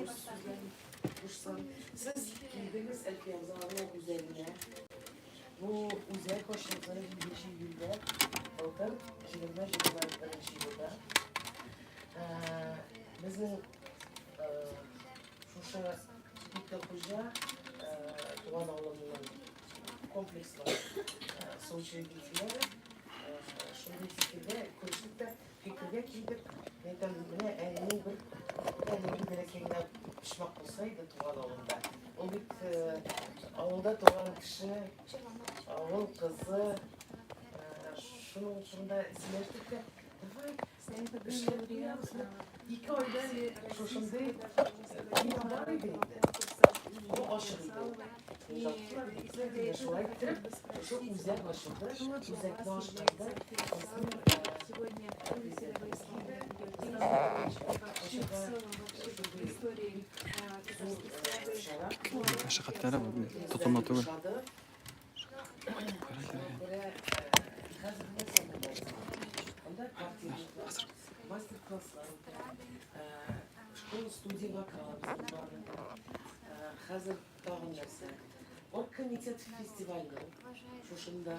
Үз сүзләрен кушсам. Сез килдегез Әлфия Авзалованың үзәгенә. Бу үзәк ачылды 7 июльдә, былтыр 20-21 елда. Безнең шушы Биктәхуҗа туган авылының комплекслы соучредителе шундый фикергә күрештек тә фикергә килдек. Мин әйтәм, менә әнинең бер әнинең бәләкәй генә почмак булса иде туган авылында. Ул бит авылда туган кеше, авыл кызы. Шуның турында сөйләштек тә, давай эшләп куябыз. 2 айдан шушындый бина бар иде инде. Бу ачык иде. Яптылар, бикләде, менә шулай иттереп, шушы үзәк ачылды. Үзәкне ачканда безнең президентыбыз килде. Ачырга шундый зур чара. Мәшәкатьләре бу тотымлы түгел. Ошады. Шуңа күрә хәзер нәрсә беләсез? Анда квартирниклар, мастер-класслар үтә, школа-студия вокала безнең бар иде. Хәзер тагын нәрсә? Оргкомитет фестивальнең шушында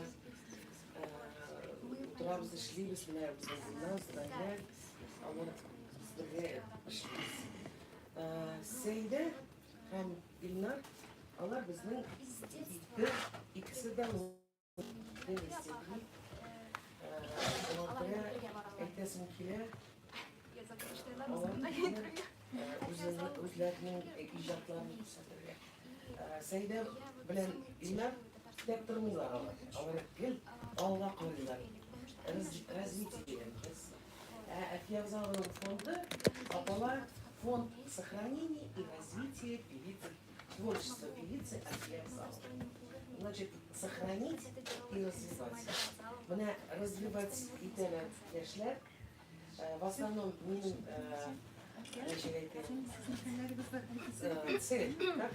утырабыз, эшлибез, менә безнең Гөлназ, Наилә, алар без бергә эшлибез. Сәйдә һәм Илнар, алар безнең ике, икесе дә степени. Шуңа күрә әйтәсем килә, алар үзләренең иҗатларын күрсәтергә. Сәйдә белән Илнар тәк тормыйлар алар. Алар гел алга карыйлар. Развитие дигән. Ә Әлфия Авзалованың фонды атала Фонд сохранения и развития певицы, творчества певицы Әлфия Авзаловой. Значит, сохранить и развивать. Менә развивать итәләр яшьләр. В основном минем ничек әйтим, цель, да?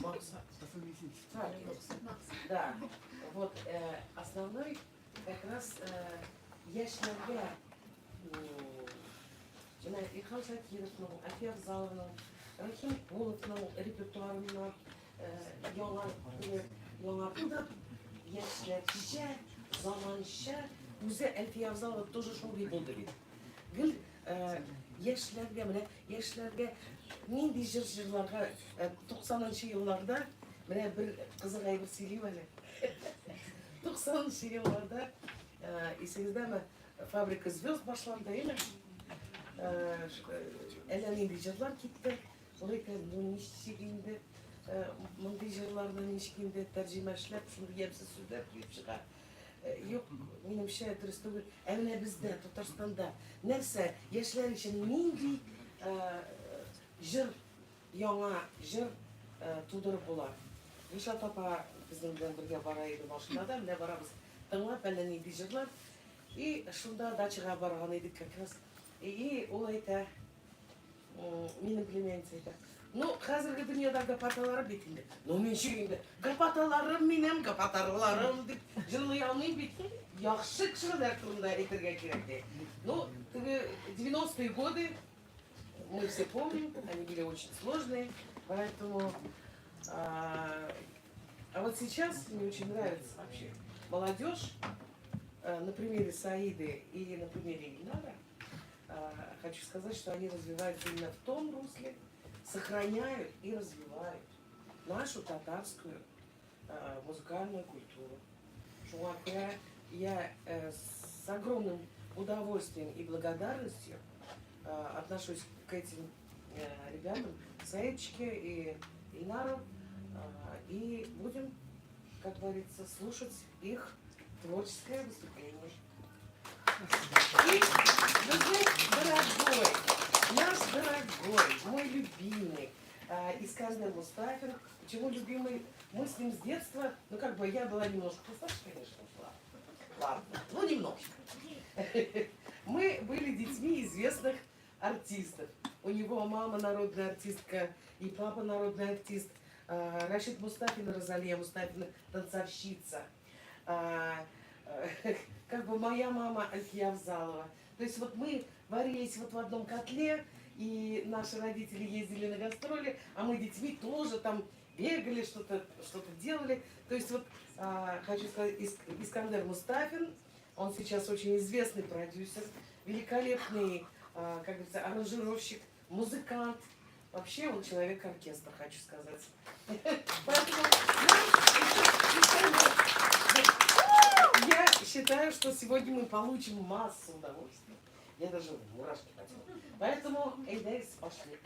Максат. Да, вот основной как раз яшьләргә менә Илһам Шакировның, Әлфия Авзалованың, Рәхим Куловның репертуарына яңа яңартып, яшьләрчә, заманча, үзе Әлфия Авзалова тоже шундый булды бит. Гел яшьләргә, менә яшьләргә нинди җыр җырларга 90 елларда менә бер кызык әйбер сөйлим әле. 90 елларда исегездәме, «Фабрика звезд» башланды, әйме? Әллә нинди җырлар китте. Ул әйтә, ну ничек инде мондый җырларны ничек инде тәрҗемә эшләп, шундый ямьсез сүзләр килеп чыга. Юк, минемчә, дөрес түгел. Ә менә бездә, Татарстанда нәрсә, яшьләр өчен нинди җыр, яңа җыр тудырып була? Гөлшат апа безнең белән бергә бара иде машинада, менә барабыз тыңлап, әллә нинди җырлар. И шунда дачага барган идек как раз. И ул әйтә, минем племянница әйтә, ну, хәзерге дөньяда гопоталары бит инде. Ну, мин ничек инде, гопоталарым минем, гопоталарым дип җырлый алмыйм бит. Яхшы кешеләр турында әйтергә кирәк ди. Ну, теге 90-е годы, мы все помним, они были очень сложные, поэтому. А вот сейчас мне очень нравится вообще молодежь, на примере Саиды и на примере Ильнара, хочу сказать, что они развиваются именно в том русле, сохраняют и развивают нашу татарскую музыкальную культуру. Шуңа күрә я с огромным удовольствием и благодарностью отношусь к этим ребятам, Саидочке и Ильнару, и будем, как говорится, слушать их творческое выступление. И безнең дорогой, наш дорогой, мой любимый Искандер Мустафин. Почему любимый? Мы с ним с детства, ну, как бы я была немножко постарше, конечно, ладно, ладно, ну немножко. Мы были детьми известных артистов. У него мама народная артистка и папа народный артист. Рашид Мустафин и Розалия Мустафина танцовщица. Как бы моя мама Альфия Авзалова. То есть вот мы варились вот в одном котле. И наши родители ездили на гастроли, а мы детьми тоже там бегали, что-то что делали. То есть вот хочу сказать, Искандер Мустафин, он сейчас очень известный продюсер, великолепный, как говорится, аранжировщик, музыкант. Вообще он человек-оркестр, хочу сказать. Поэтому я считаю, что сегодня мы получим массу удовольствия. Я даже мурашки хотела. Поэтому, әйдәгез, пошли.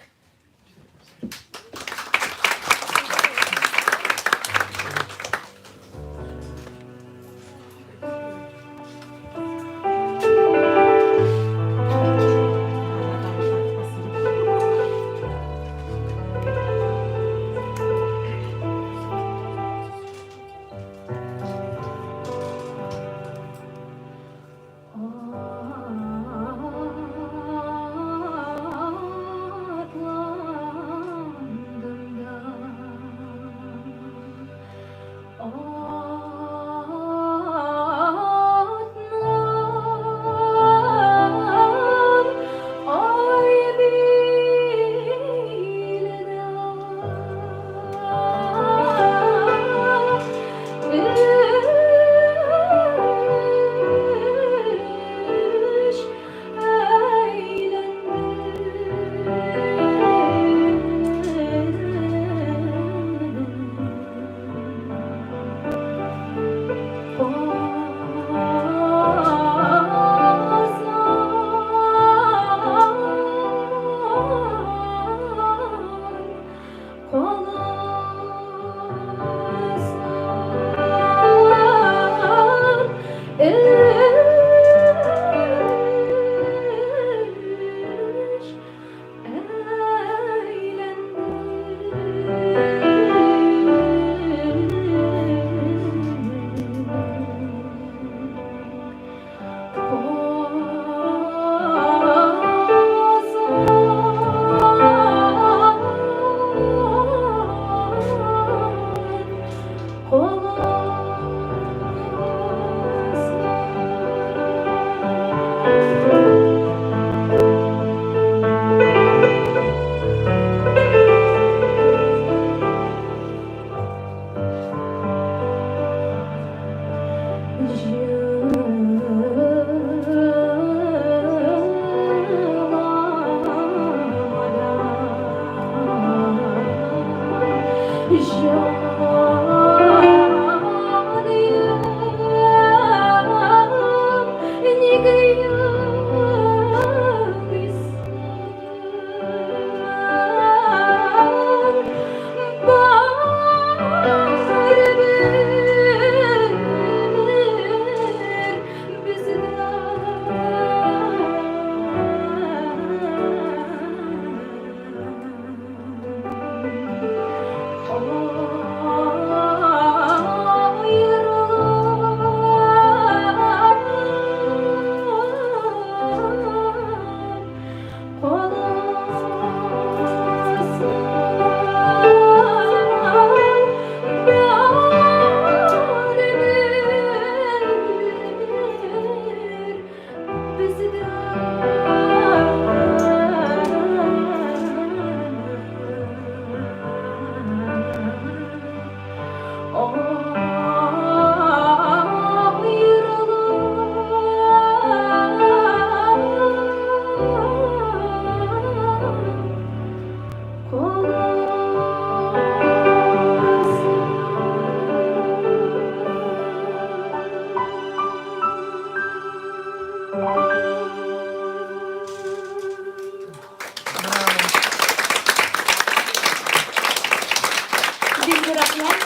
Бик зур рәхмәт.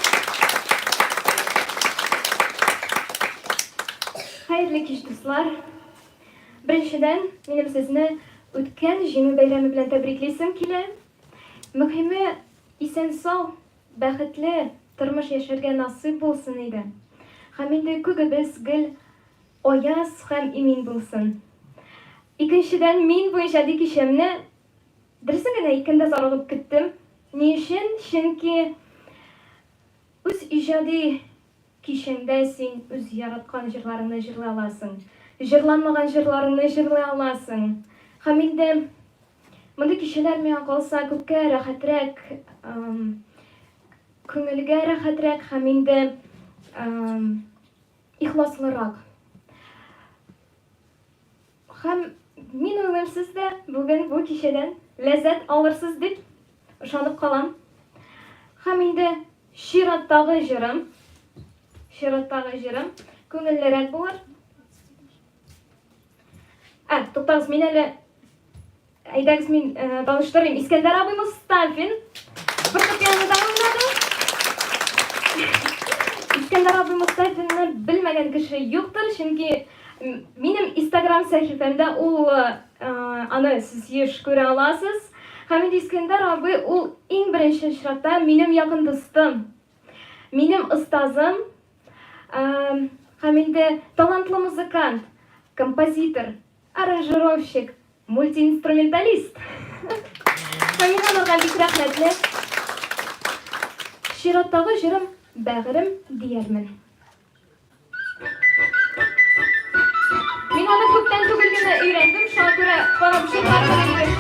Хәерле кич, дуслар. Беренчедән, минем сезне үткән Җиңү бәйрәме белән тәбриклисем килә. Мөһиме, исән-сау, бәхетле тормыш яшәргә насыйп булсын иде. Һәм инде күгебез гел аяз һәм имин булсын. Икенчедән, мин бу иҗади кичәмне, дөресен генә әйткәндә, зарыгып көттем. Ни өчен? Чөнки үз иҗади кичәңдә син үз яраткан җырларыңны җырлый аласың. Җырланмаган җырларыңны җырлый аласың. Һәм инде. Мондый кичәләр миңа калса күпкә рәхәтрәк, күңелгә рәхәтрәк һәм инде ихласлырак. Һәм мин уйлыйм, сез дә бүген бу кичәдән ләззәт алырсыз дип ышанып калам. Һәм инде чираттагы җырым, чираттагы җырым күңеллерәк булыр. Ә, туктагыз, мин әле Әйдәгез мин э, таныштырыйм. Искәндәр абый Мостафин фортепианода уйнады. Искәндәр абый Мостафинны белмәгән кеше юктыр, чөнки минем Инстаграм сәхифәмдә ул э, аны сез еш күрә аласыз. Һәм инде Искәндәр абый ул иң беренче чиратта минем якын дустым, минем остазым, э, һәм инде талантлы музыкант, композитор, Аранжировщик, мультиинструменталист. Һәм мин аларга бик рәхмәтле. Чираттагы җырым Бәгырем диярмен. Мин аны күптән түгел генә өйрәндем, шуңа күрә карап җырлармын инде.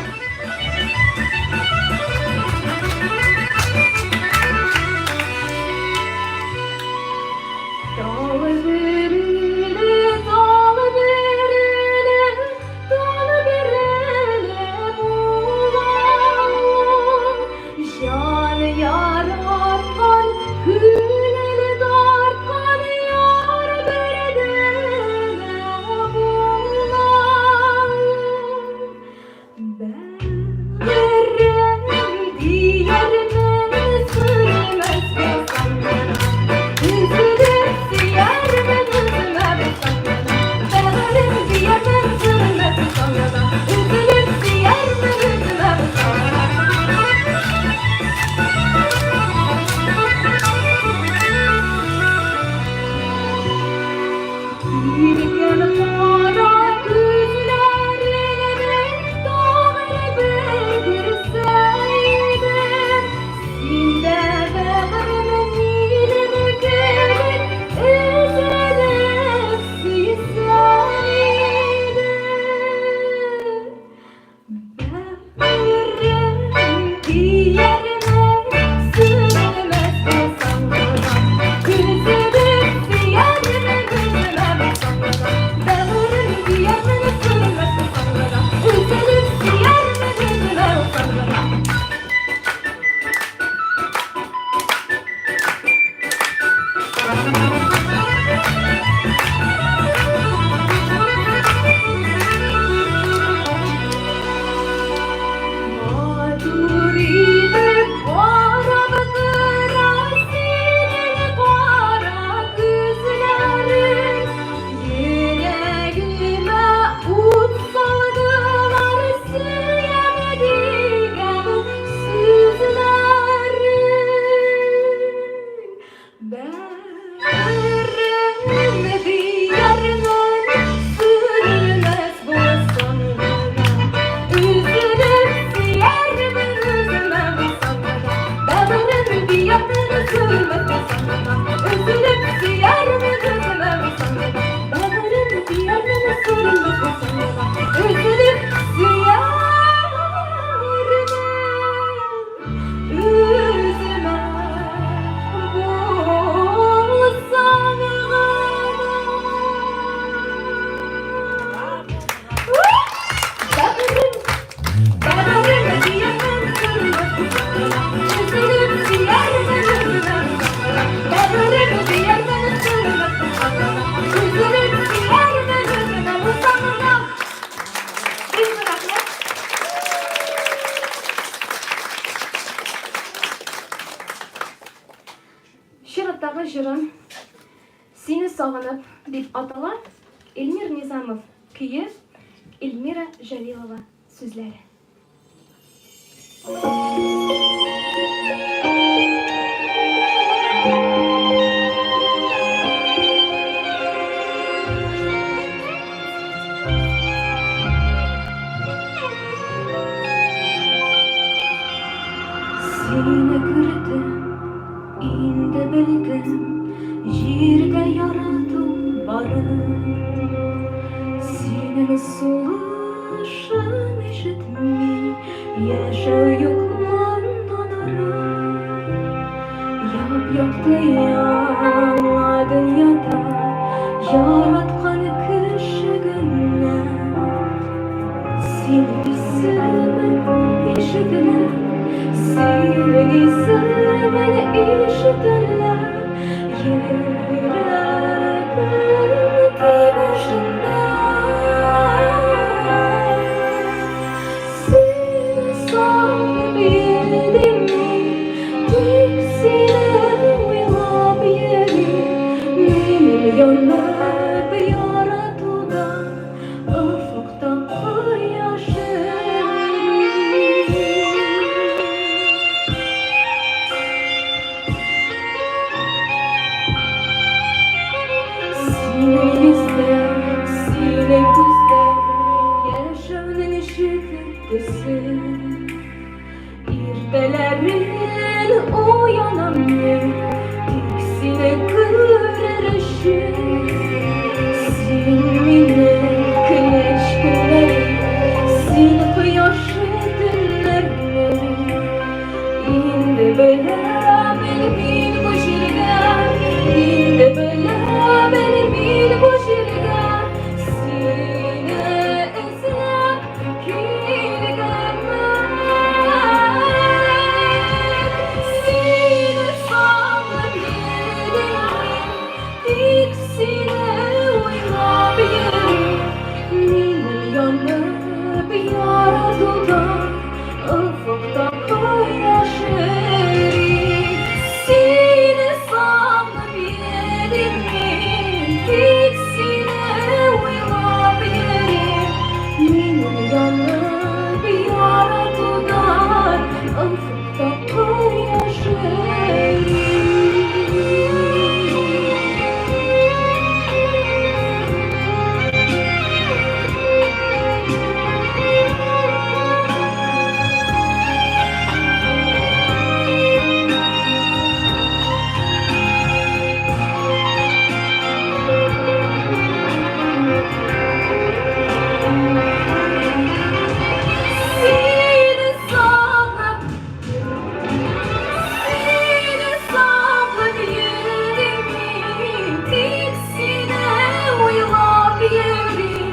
Чираттагы җырым Сине сагынып дип атала, Эльмир Низамов көе, Эльмира Җәлилова сүзләре. Сине күрдем, инде белдем, җирдә ярату барын. Синең сулышың ишетми, Яшәү юк моннан ары. Яп-якты яңа дөньяда Яраткан кеше генә. Синең исемең ишетелә, Синең исемең ишетелә. Йөрәгем тибешендә. Сине сагынып йөрим мин, Тик сине уйлап йөрим. Минем янып яратудан Офыкта кояш эри. Синең йөздә, синең күздә Яшәүнең җете төсе. Иртәләрен уянам мин, Тик сине күрер өчен. Син минем көләч көннәрем, Син кояшы төннәрнең. Инде беләм мин бу җиргә, Инде беләм мин бу җиргә Сине эзләп килгәнмен. Сине сагынып йөрим мин, Тик сине уйлап йөрим. Минем янып яратудан Офыкта кояш эри. Сине сагынып йөрим мин, Тик сине уйлап йөрим. Минем янып яратудан Офыкта кояш эри. Сине сагынып, сине сагынып йөрим мин, Тик сине уйлап йөрим.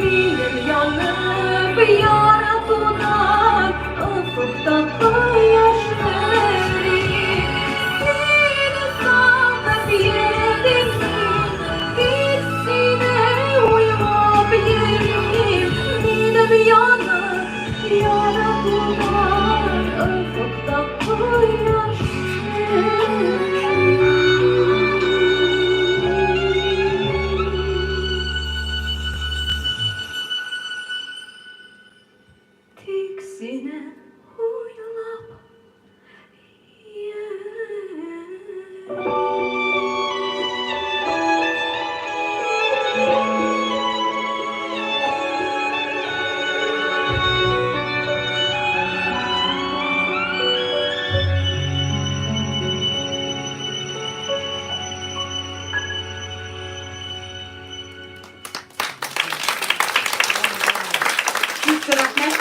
Минем янып яратудан Офыкта кояш эри. Сине сагынып йөрим мин, Тик сине уйлап йөрим. Минем янып яратудан Офыкта кояш эри. Тик сине уйлап йөрим. Бик рәхмәт.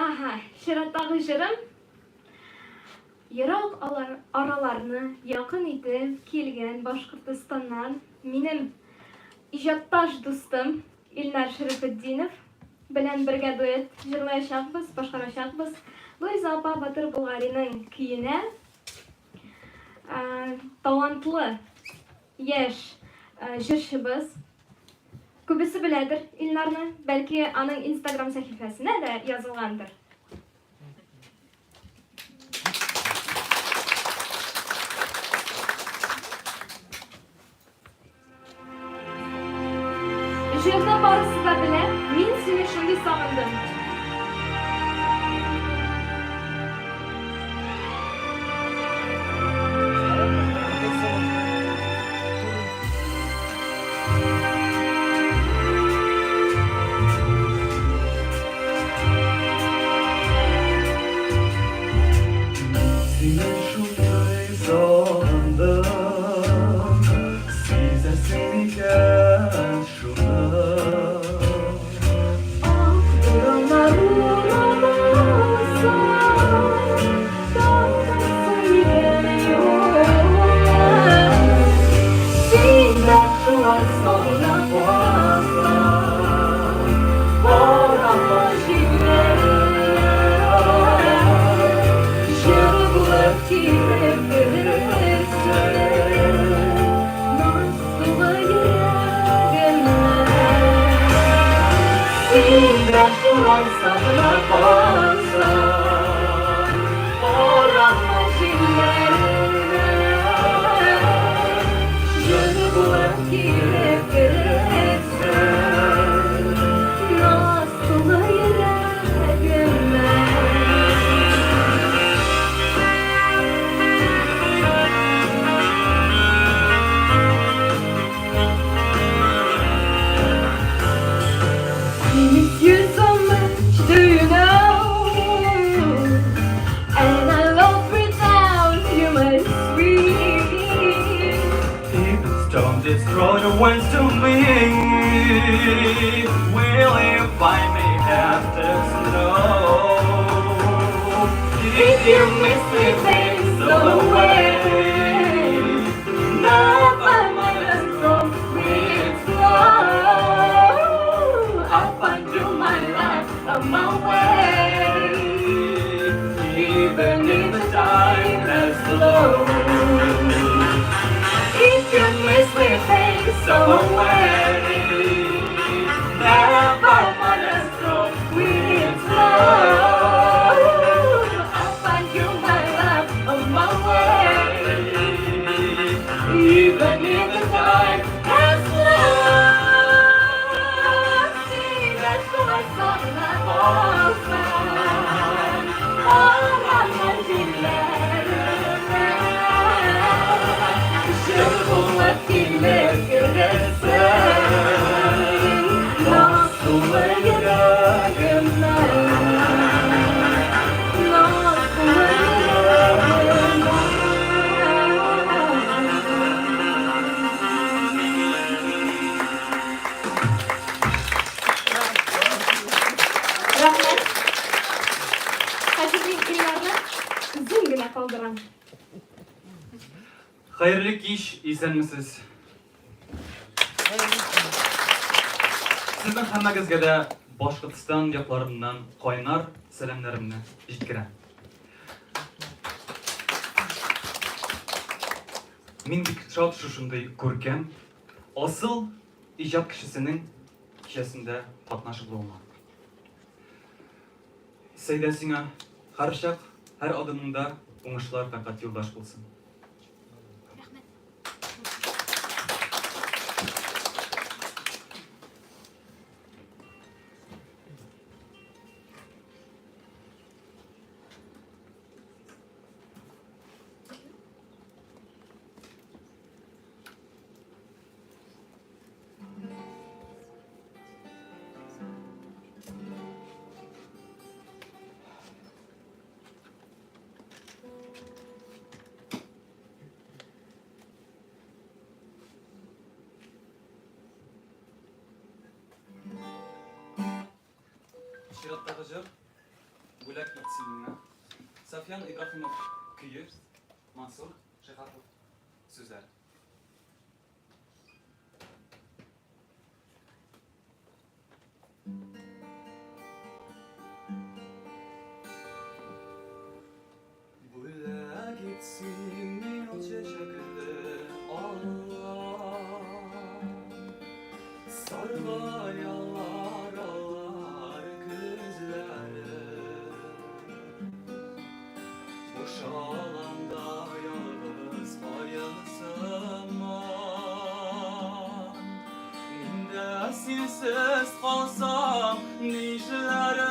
Ага, чираттагы җырым ерак алар араларны якын итеп килгән Башкортостаннан минем иҗатташ дустым Илнар Шәрәфетдинов белән бергә дуэт җырлаячакбыз, башкарачакбыз. Луиза апа Батыр Болгариның көенә талантлы яшь җырчыбыз. Күбесе беләдер Илнарны, бәлки аның Инстаграм сәхифәсенә дә язылгандыр. Җырны барысы да белә, мин сине шундый сагындым. Сине шундый сагындым, Сизәсең микән шуны? Син дә шулай сагына калсаң, Карама җилләренә, Җылы булып килеп керерсең, Наз тулы йөрәгемә. I miss you so much, do you know? And I love without you, my sweet. If the storm destroy the winds to me, will you find me after snow? If you miss me, please go away. Never mind us from sweet love. I'll find you my life on my way. Even if the time is slow. If you miss me, please go away. Never mind us from sweet love. I'll find you my life on my way. Even if the time has lost, see that's my song, my song. Araman dillerime, Җыр булып килеп керерсең, Наз тулы йөрәгемә. Наз тулы йөрәгемә. Рәхмәт. Хәзер мин Илнарны үзен генә калдырам. Хәерле кич, исәнмесез. Сезнең һәммәгезгә дә Башкортстан якларыннан кайнар сәламнәремне җиткерәм. Мин бик шат шушындый күркәм, асыл иҗат кешесенең кичәсендә катнашып булуыма. Сәйдә сиңа һәрчак, һәр адымыңда уңышлар фәкать юлдаш булсын. Рәхмәт. Чираттагы җыр Бүләк ит син миңа. Сафьян Ибраһимов көе, Мансур Шиһапов сүзләре. Бүләк ит син миңа чәчәкле алан, Саргаялар алар күзләре. Буш аланда ялгыз каен сыман. Мин дә синсез калсам нишләрем?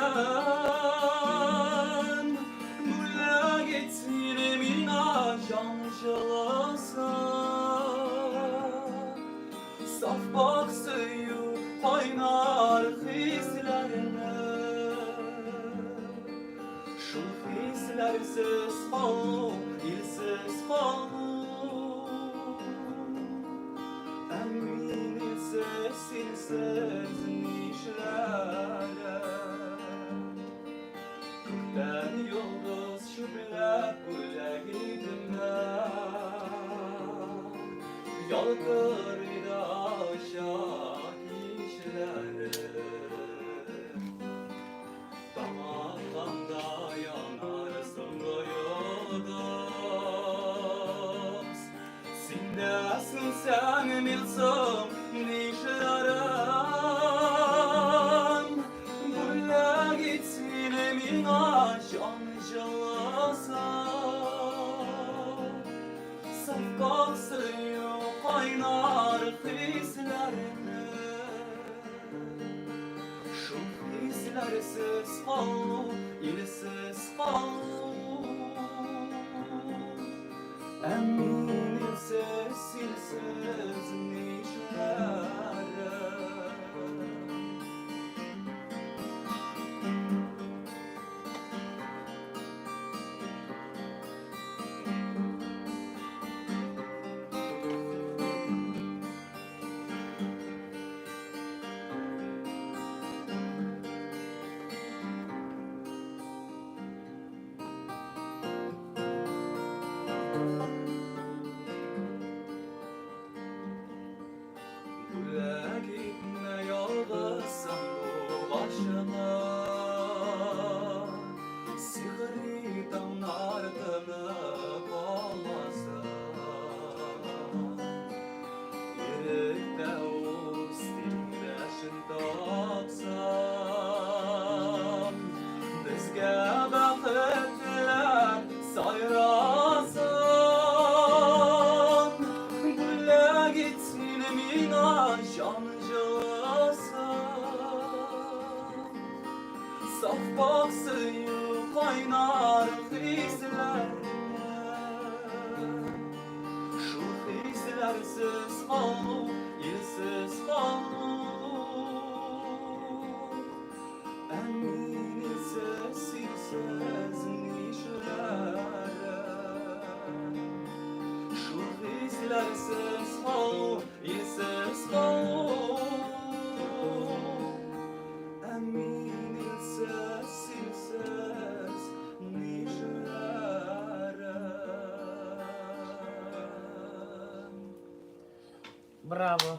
Бүләк ит син миңа җан җылысы. Саф пакь сөю кайнар хисләрне. Шул хисләрсез калу, илсез калу. Ә мин илсез, синсез нишләрем? Күктән йолдыз чүпләп бүләк ит миңа. Ялтыр иде ача кичләре. Таң атканда янар соңгы йолдыз. Син дә сүнсәң мин соң нишләрем? хисләрне. Шул хисләрсез калу, илсез калу. Ә мин илсез, илсез нишләрем? Бүләк итмә ялгыз сандугачыңа, Сихри таңнар тынып калмасын. Иректә үз тиңдәшен тапсын, Безгә бәхет теләп сайрасын. Бүләк ит син миңа җан җылысын. Саф пакь сөю кайнар хисләрне. Шул хисләрсез калу, илсез калу. Ә мин илсез, илсез нишләрем? Шул хисләрсез калу, илсез калу. Ә мин илсез, илсез нишләрем? Браво!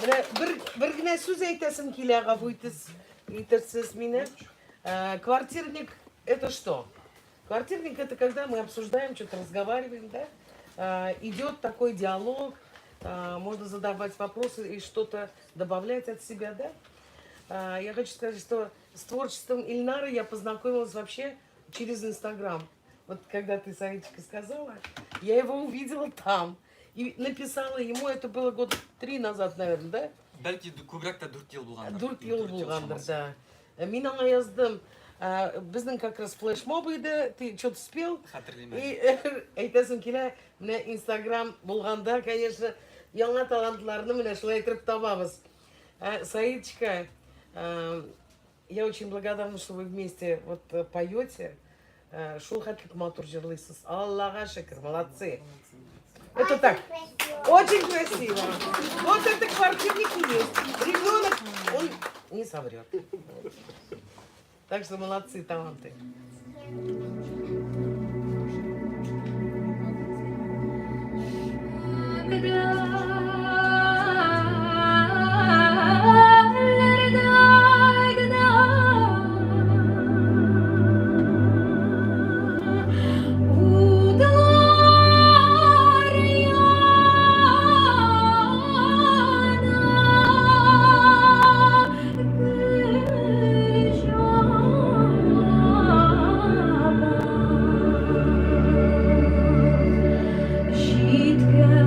Менә бер бер генә сүз әйтәсем килә, гафу итес, итерсез мине. Квартирник это что? Квартирник это когда мы обсуждаем, что-то разговариваем, да? Идет такой диалог, можно задавать вопросы и что-то добавлять от себя, да? Я хочу сказать, что с творчеством Ильнара я познакомилась вообще через Инстаграм. Вот когда ты, Саидочка, сказала, я его увидела там. И написала ему, это было год 3 назад, наверное, да? Бәлки күбрәк тә 4 ел булгандыр. 4 ел булгандыр, да. Мин аңа яздым. Безнең как раз флешмоб иде, ты что-то спел? Хәтерлим. И әйтәсем килә, менә Инстаграм булганда, конечно, яңа талантларны менә шулай итеп табабыз. Саидочка, я очень благодарна, что вы вместе вот поете. Шул хәтлек матур җырлыйсыз. Аллага шөкер, молодцы. Это так. Очень красиво. Вот это квартирник и есть. Ребенок, он не соврет. Так что молодцы, таланты. Җиткән.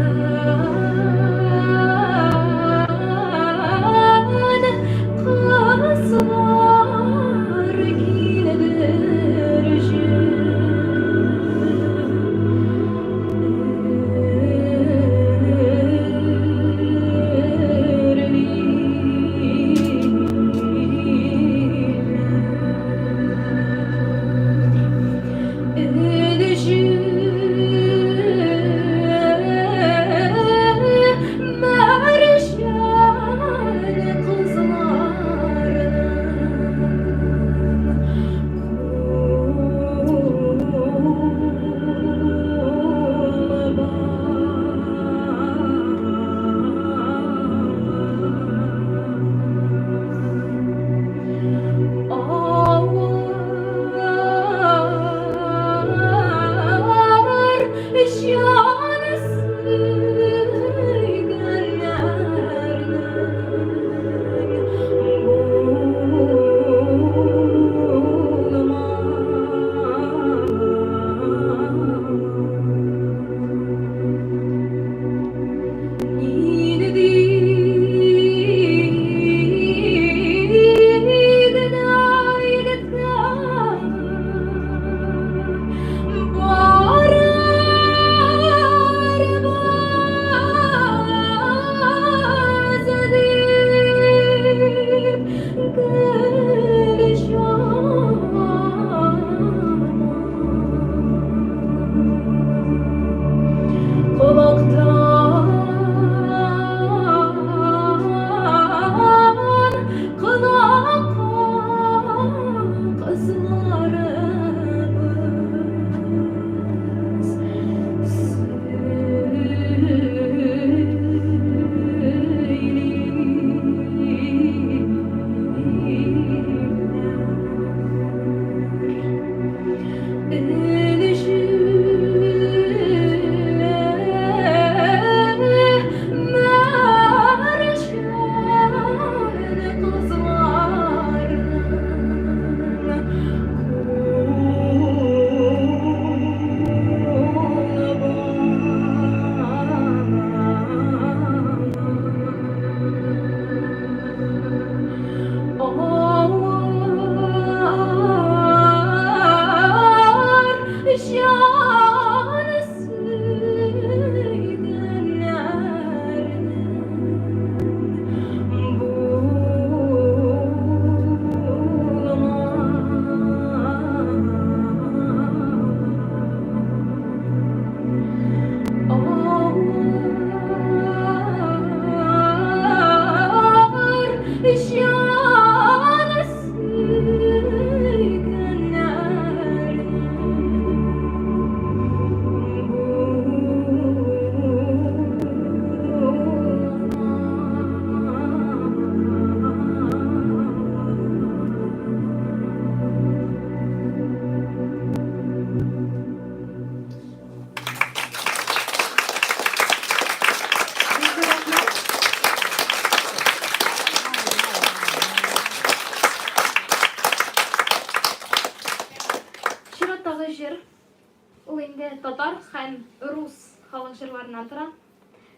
җырларыннан тора.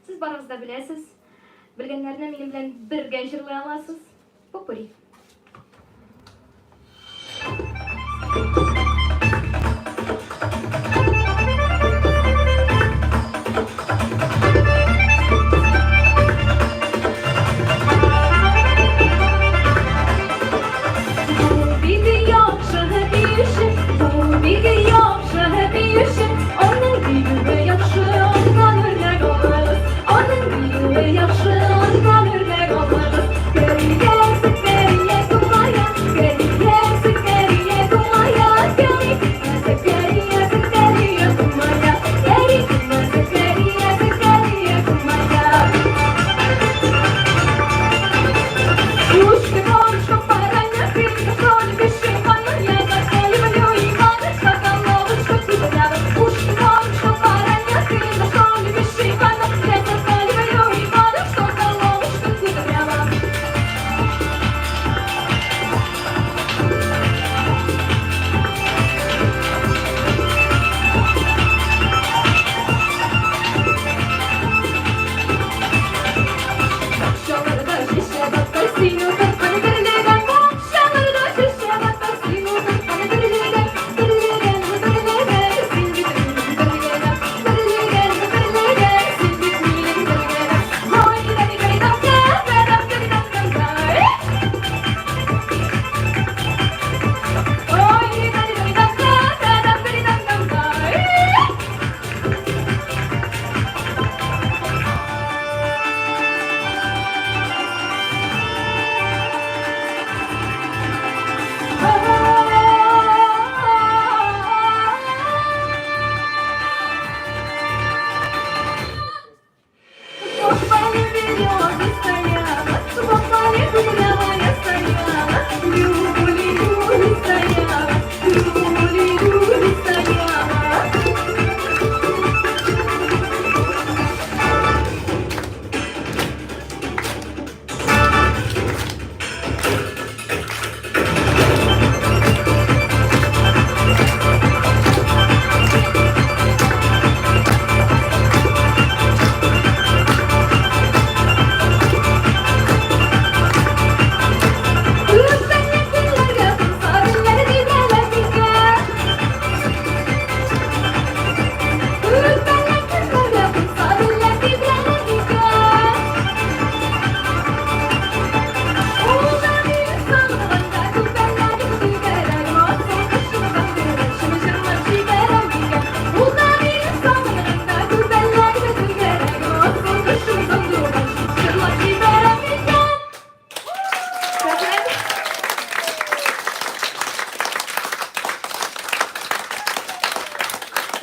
Сез барыгыз да беләсез. Белгәннәрне минем белән бергә җырлый аласыз. Попури.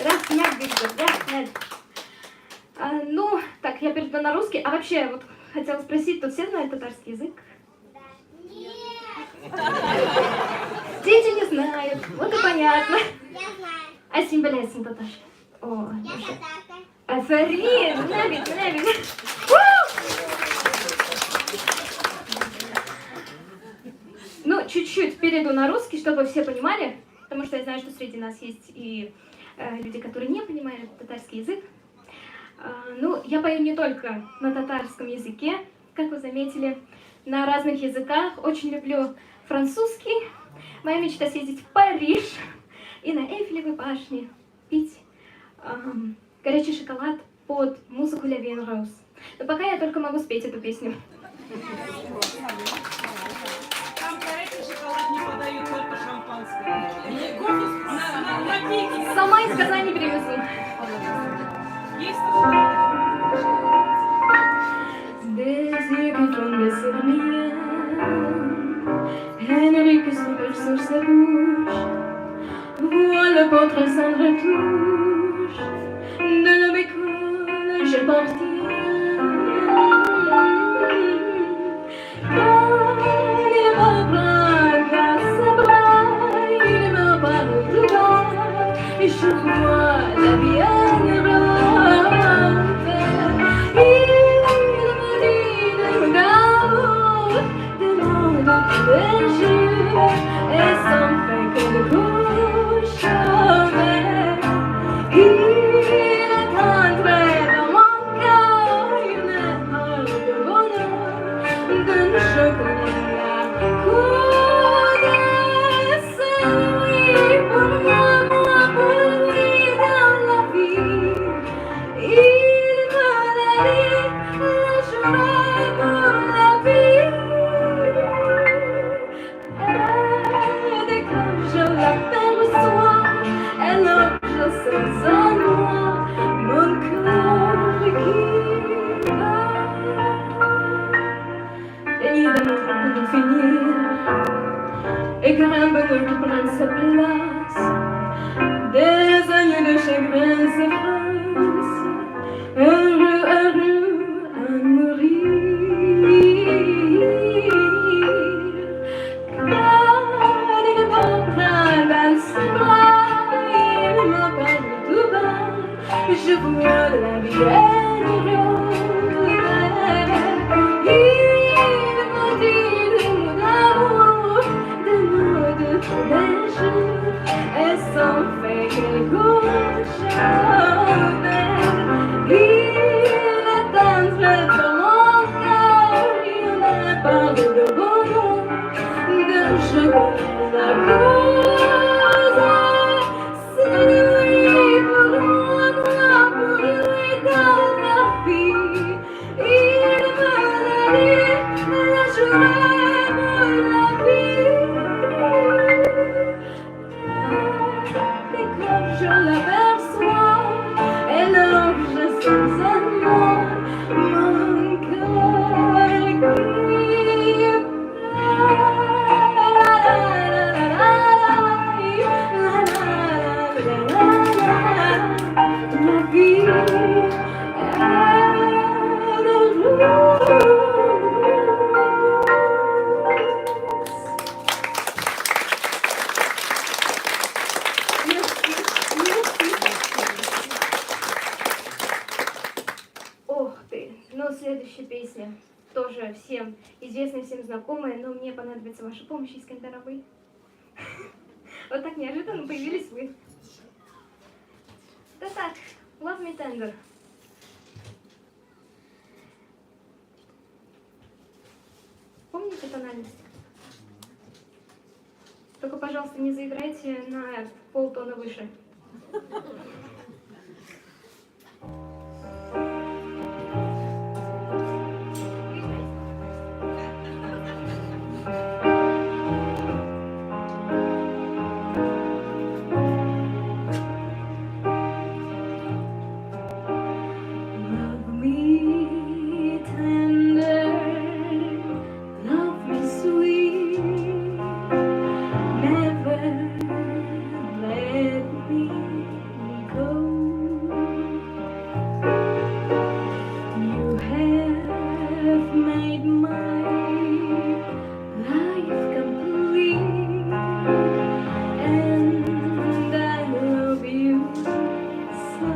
Рәхмәт, бик зур, рәхмәт. А, ну, так, я перейду на русский. А вообще, вот хотела спросить, тут все знают татарский язык? Нет. Дети не знают, вот и понятно. Я знаю. Ә син беләсең татарча. О, Я яхшы. татарка. Афәрин, менә бит, менә бит. Ну, чуть-чуть перейду на русский, чтобы все понимали, потому что я знаю, что среди нас есть и люди, которые не понимают татарский язык. Ну, я пою не только на татарском языке, как вы заметили, на разных языках. Очень люблю французский. Моя мечта съездить в Париж и на Эйфелевой башне пить горячий шоколад под музыку La Vie en Rose. Но пока я только могу спеть эту песню. Там горячий шоколад не подают, только шампанское. Не кофе на пике. Сама из Казани привезу. Есть такое? Des yeux qui font baisser le mien, Henri qui sourire sur sa bouche, voit le portrait sans retouche de l'homme que j'appartiens. Quand il me prend dans ses bras, il me parle tout bas, et je vois la vie en rose. Il me dit des d'amour, des mots de tous les jours, et ça me fait que le coup chemin. Il est entré dans Il m'a dit des mots d'amour, des mots de neige, et ça fait quelque chose. Il est entré dans mon cœur, il n'a pas de bonheur, de je connais la cause. C'est lui pour moi, moi pour lui dans la vie. Il me l'a dit, la journée pour la vie. Et comme je l'aperçois, et alors je sens en moi mon cœur qui La vie est rose. Merci, merci. Ох ты! Ну, следующая песня тоже всем известная, всем знакомая, но мне понадобится ваша помощь, Искандер абый. Вот так неожиданно появились вы. Да так, Love Me Tender. Помните тональность? Только, пожалуйста, не заиграйте на полтона выше. Love me tender, love me sweet, never let me go. You have made my life complete, and I love you so.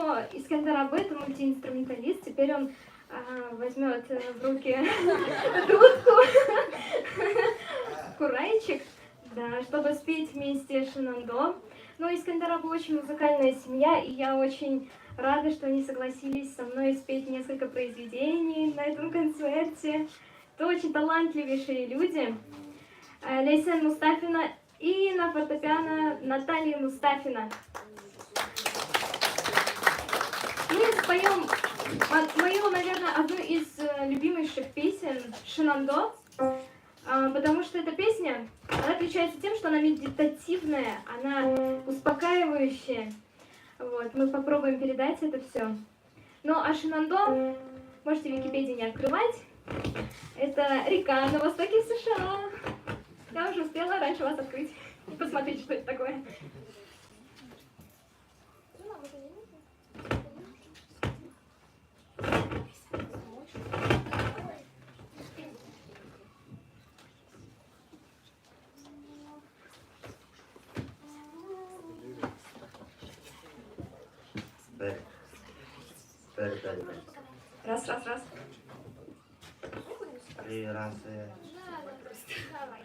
что Искандер Абы это мультиинструменталист. Теперь он возьмет в руки дудку, курайчик, да, чтобы спеть вместе с Шинандо. Но Искандер Абы очень музыкальная семья, и я очень рада, что они согласились со мной спеть несколько произведений на этом концерте. Это очень талантливейшие люди. Лейсен Мустафина и на фортепиано Наталья Мустафина. Мы споем мою, наверное, одну из любимейших песен «Шинандо», потому что эта песня, она отличается тем, что она медитативная, она успокаивающая. Вот, мы попробуем передать это все. Ну, а Шинандо можете в Википедии не открывать. Это река на востоке США. Я уже успела раньше вас открыть и посмотреть, что это такое. Бер. Бер, бер, бер. Раз, раз, раз. Три раза. Давай.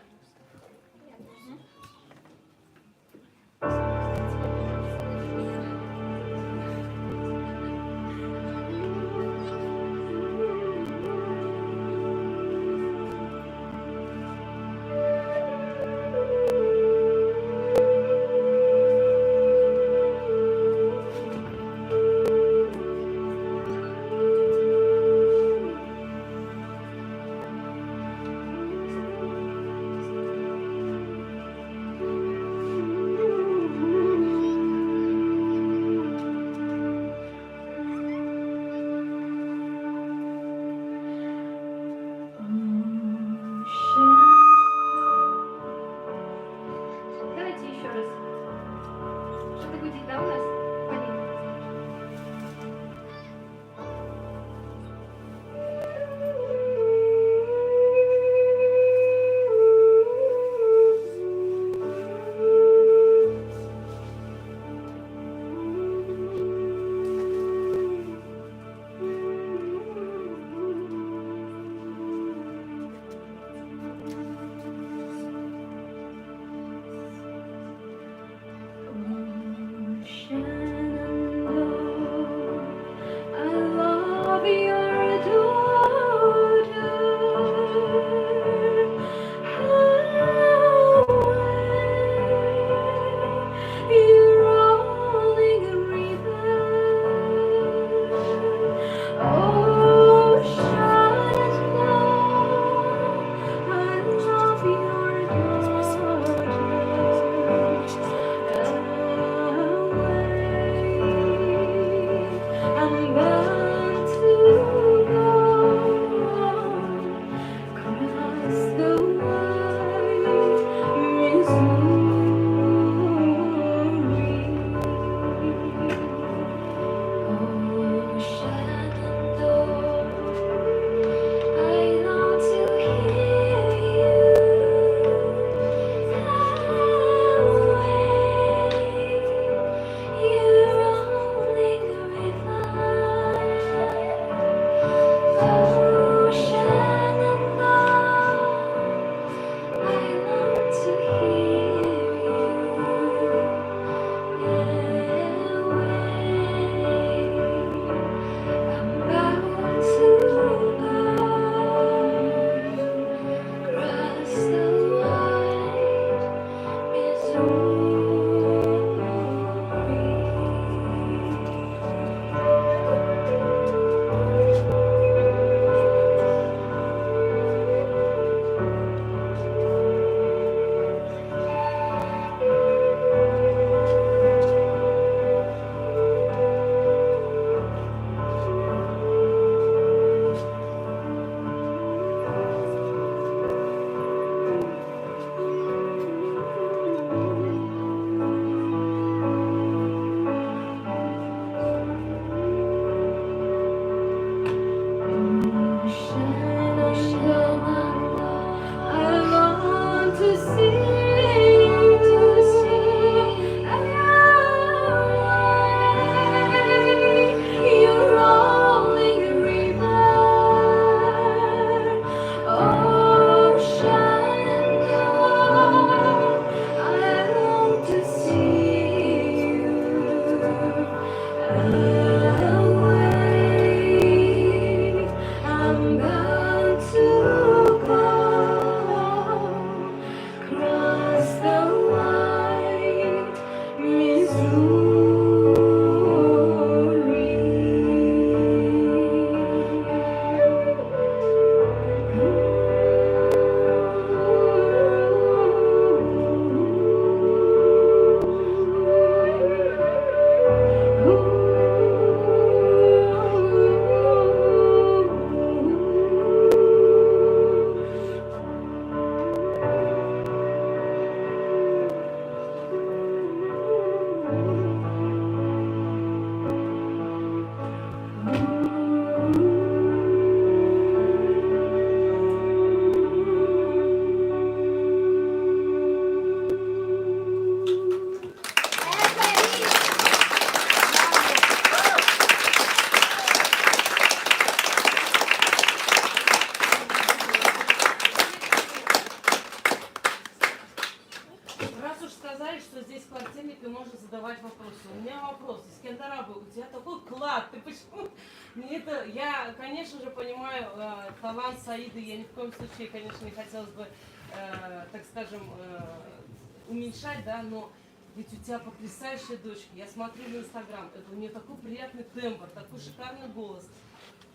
У тебя такой клад, ты почему? Мне это, я, конечно же, понимаю талант Саиды, я ни в коем случае, конечно, не хотелось бы, так скажем, уменьшать, да, но ведь у тебя потрясающая дочка. Я смотрю в Инстаграм, это у нее такой приятный тембр, такой шикарный голос.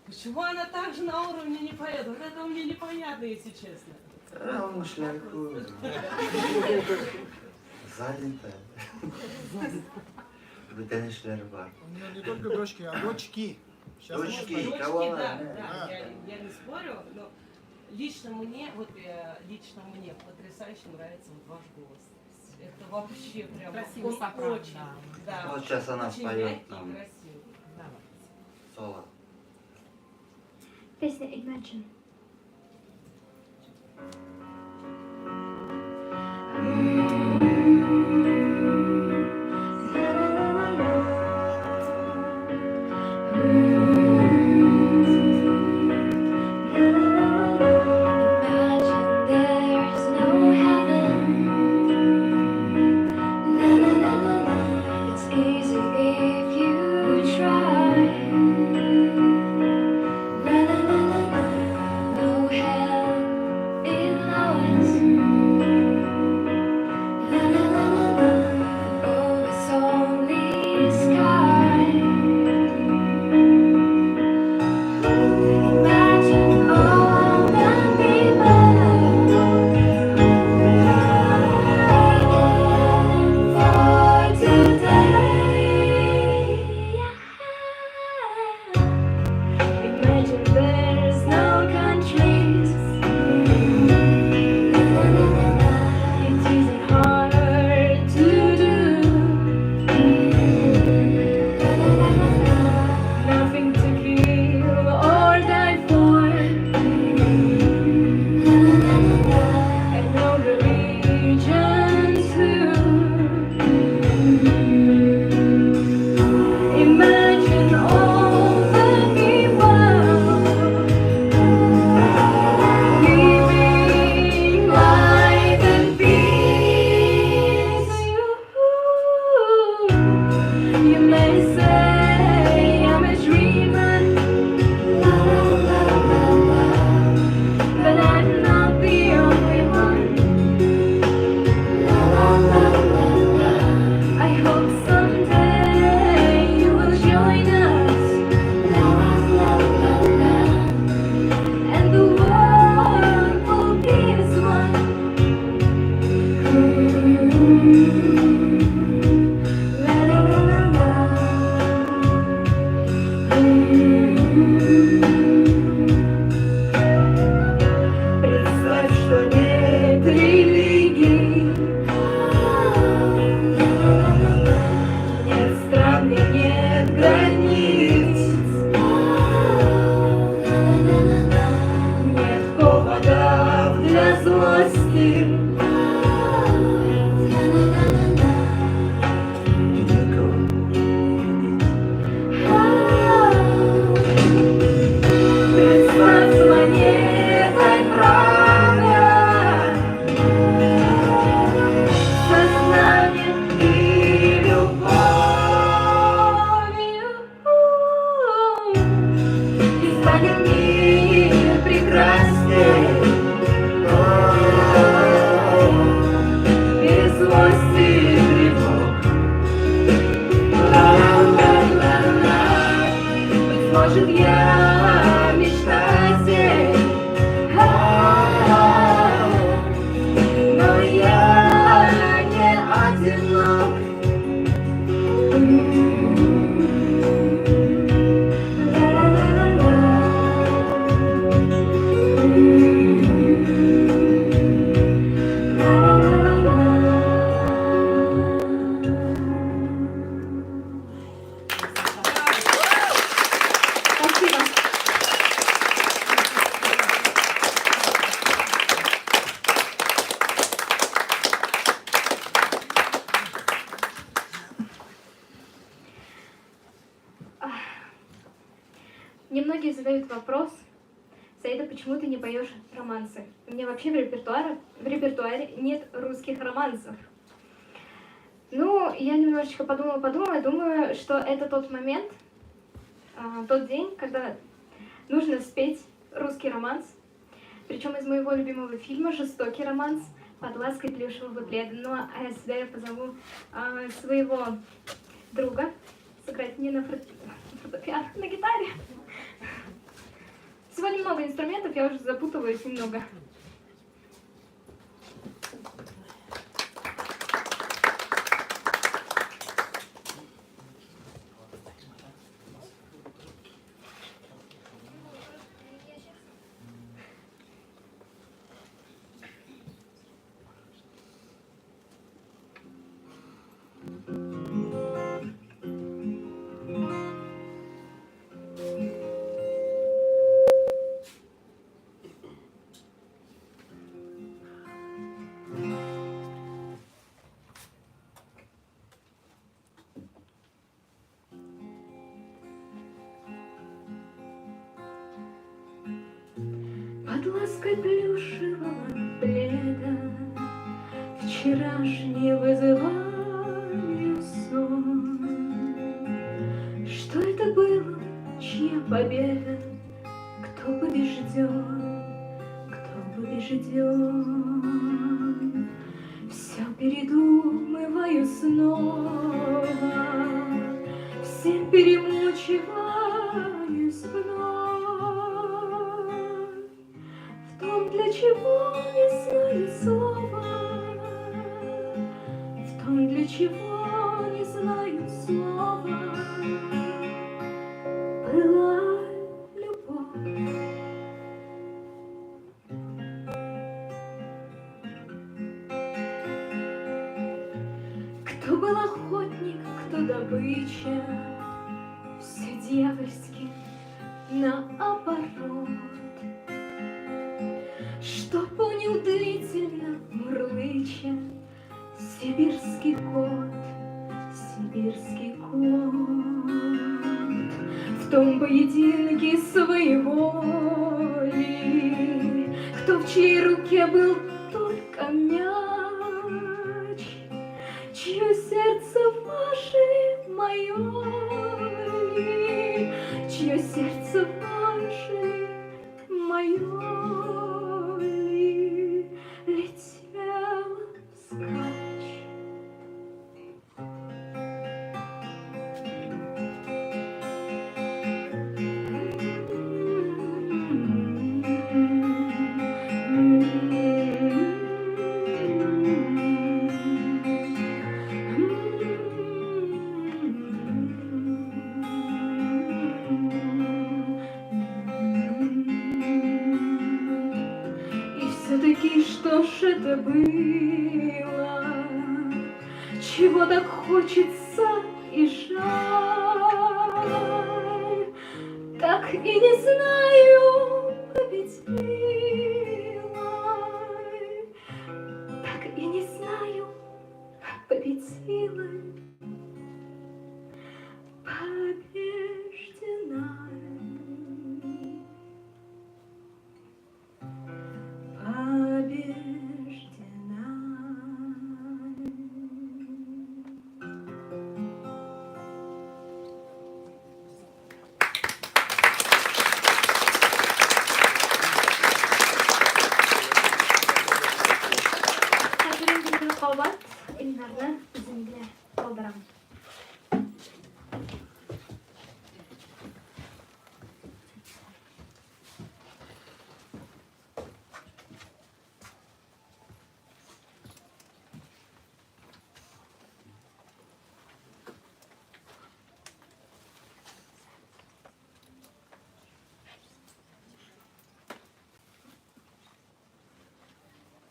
Почему она так же на уровне не поет? Вот это мне непонятно, если честно. Эшләр күп. Занята. Бүтән эшләре бар. У нее не только дочки, а дочки. Сейчас Дочки. можно. Дочки, Кого да, она? да, Да. я не спорю, но лично мне, вот лично мне потрясающе нравится вот ваш голос. Это вообще прям Красивый он сопрано, очень, да, Вот сейчас она очень споет мягкий и нам красивый. Давайте. соло. Песня Imagine. Imagine there's no heaven. La la la la la. It's easy if you try. La la la la la. No hell below us. La la la la la. Oh, it's only sky. Imagine all the people for today. Imagine there's no countries. It isn't hard to do. Nothing to kill or die for. And no religion too. Imagine all the people living life in peace. You may say I'm a dreamer, la la la la la, but I'm not the only one. La la la la la. I hope someday you will join us. La la la la la. And the world will be as one. La la la la la. Представь, что нет религий, нет стран и нет границ, нет поводов для злости. И некого винить. Представь с планетой правда, сознанием и любовью. И станет мир прекрасней, без злости и тревог. Ла-ла-ла-ла. Быть может, я мечтатель, а, но я не одинок. Спасибо. Мне многие задают вопрос: Саида, почему ты не поешь романсы? У меня вообще в репертуаре нет русских романсов. Ну, я немножечко подумала-подумала, думаю, что это тот момент, а, тот день, когда нужно спеть русский романс, причем из моего любимого фильма «Жестокий романс» под лаской плюшевого пледа. Ну, а сюда я позову а, своего друга сыграть не на фортепиано, на гитаре. Сегодня много инструментов, я уже запутываюсь немного. Под лаской плюшевого пледа Вчерашний вызываю сон. Что это было, чья победа? Кто побежден, кто побежден? Все передумываю снова, Всем перемучиваюсь вновь. В том, для чего не знаю слова, В том, для чего не знаю слова, Была любовь. Кто был охотник, кто добыча, Все дьявольски наоборот. Что понял длительно, мурлыча, Сибирский кот, сибирский кот. В том поединке своеволии, Кто в чьей руке был только мяч, Чье сердце ваше мое ли, Чье сердце ваше мое ли, Летело вскачь. И все-таки что ж это было? Чего так хочется и жаль? Так и не знаю, победила. Так и не знаю, победила. Побеждена. Побеждена. Хәзер инде бер кабат Илнарны үзеңдә калдырам.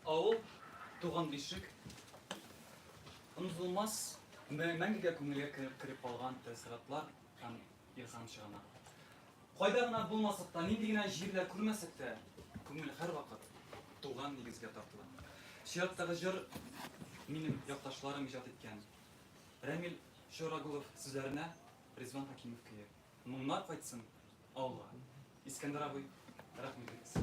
Авыл, туган бишек, онытылмас, мәңгегә күңелгә кереп кереп калган тәэссоратлар һәм илһам чыганагы. Кайда гына булмасак та, нинди генә җирләр күрмәсәк тә, күңел һәрвакыт туган нигезгә тартыла. Чираттагы җыр минем якташларым иҗат иткән Рәмил Чорагулов сүзләренә Ризван Хәкимов көе. Моңнар кайтсын авылга. Искәндәр абый, рәхим итегез.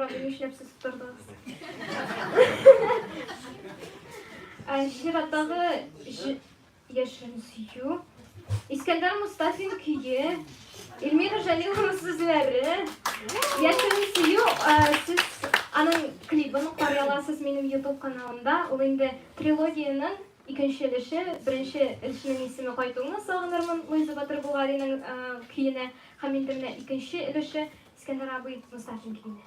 Искәндәр абый, нишләп сез тордыгыз? Чираттагы Яшерен сөю. Искәндәр Мустафин көе. Эльмира Җәлилованың сүзләре. Яшерен сөю, сез аның клибын карый аласыз минем YouTube каналымда. Ул инде трилогиянең икенче өлеше. Беренче өлешенең исеме Кайтуыңны сагынырмын, Луиза Батыр Булгариның көенә. Һәм инде менә икенче өлеше Искәндәр абый Мустафин көенә.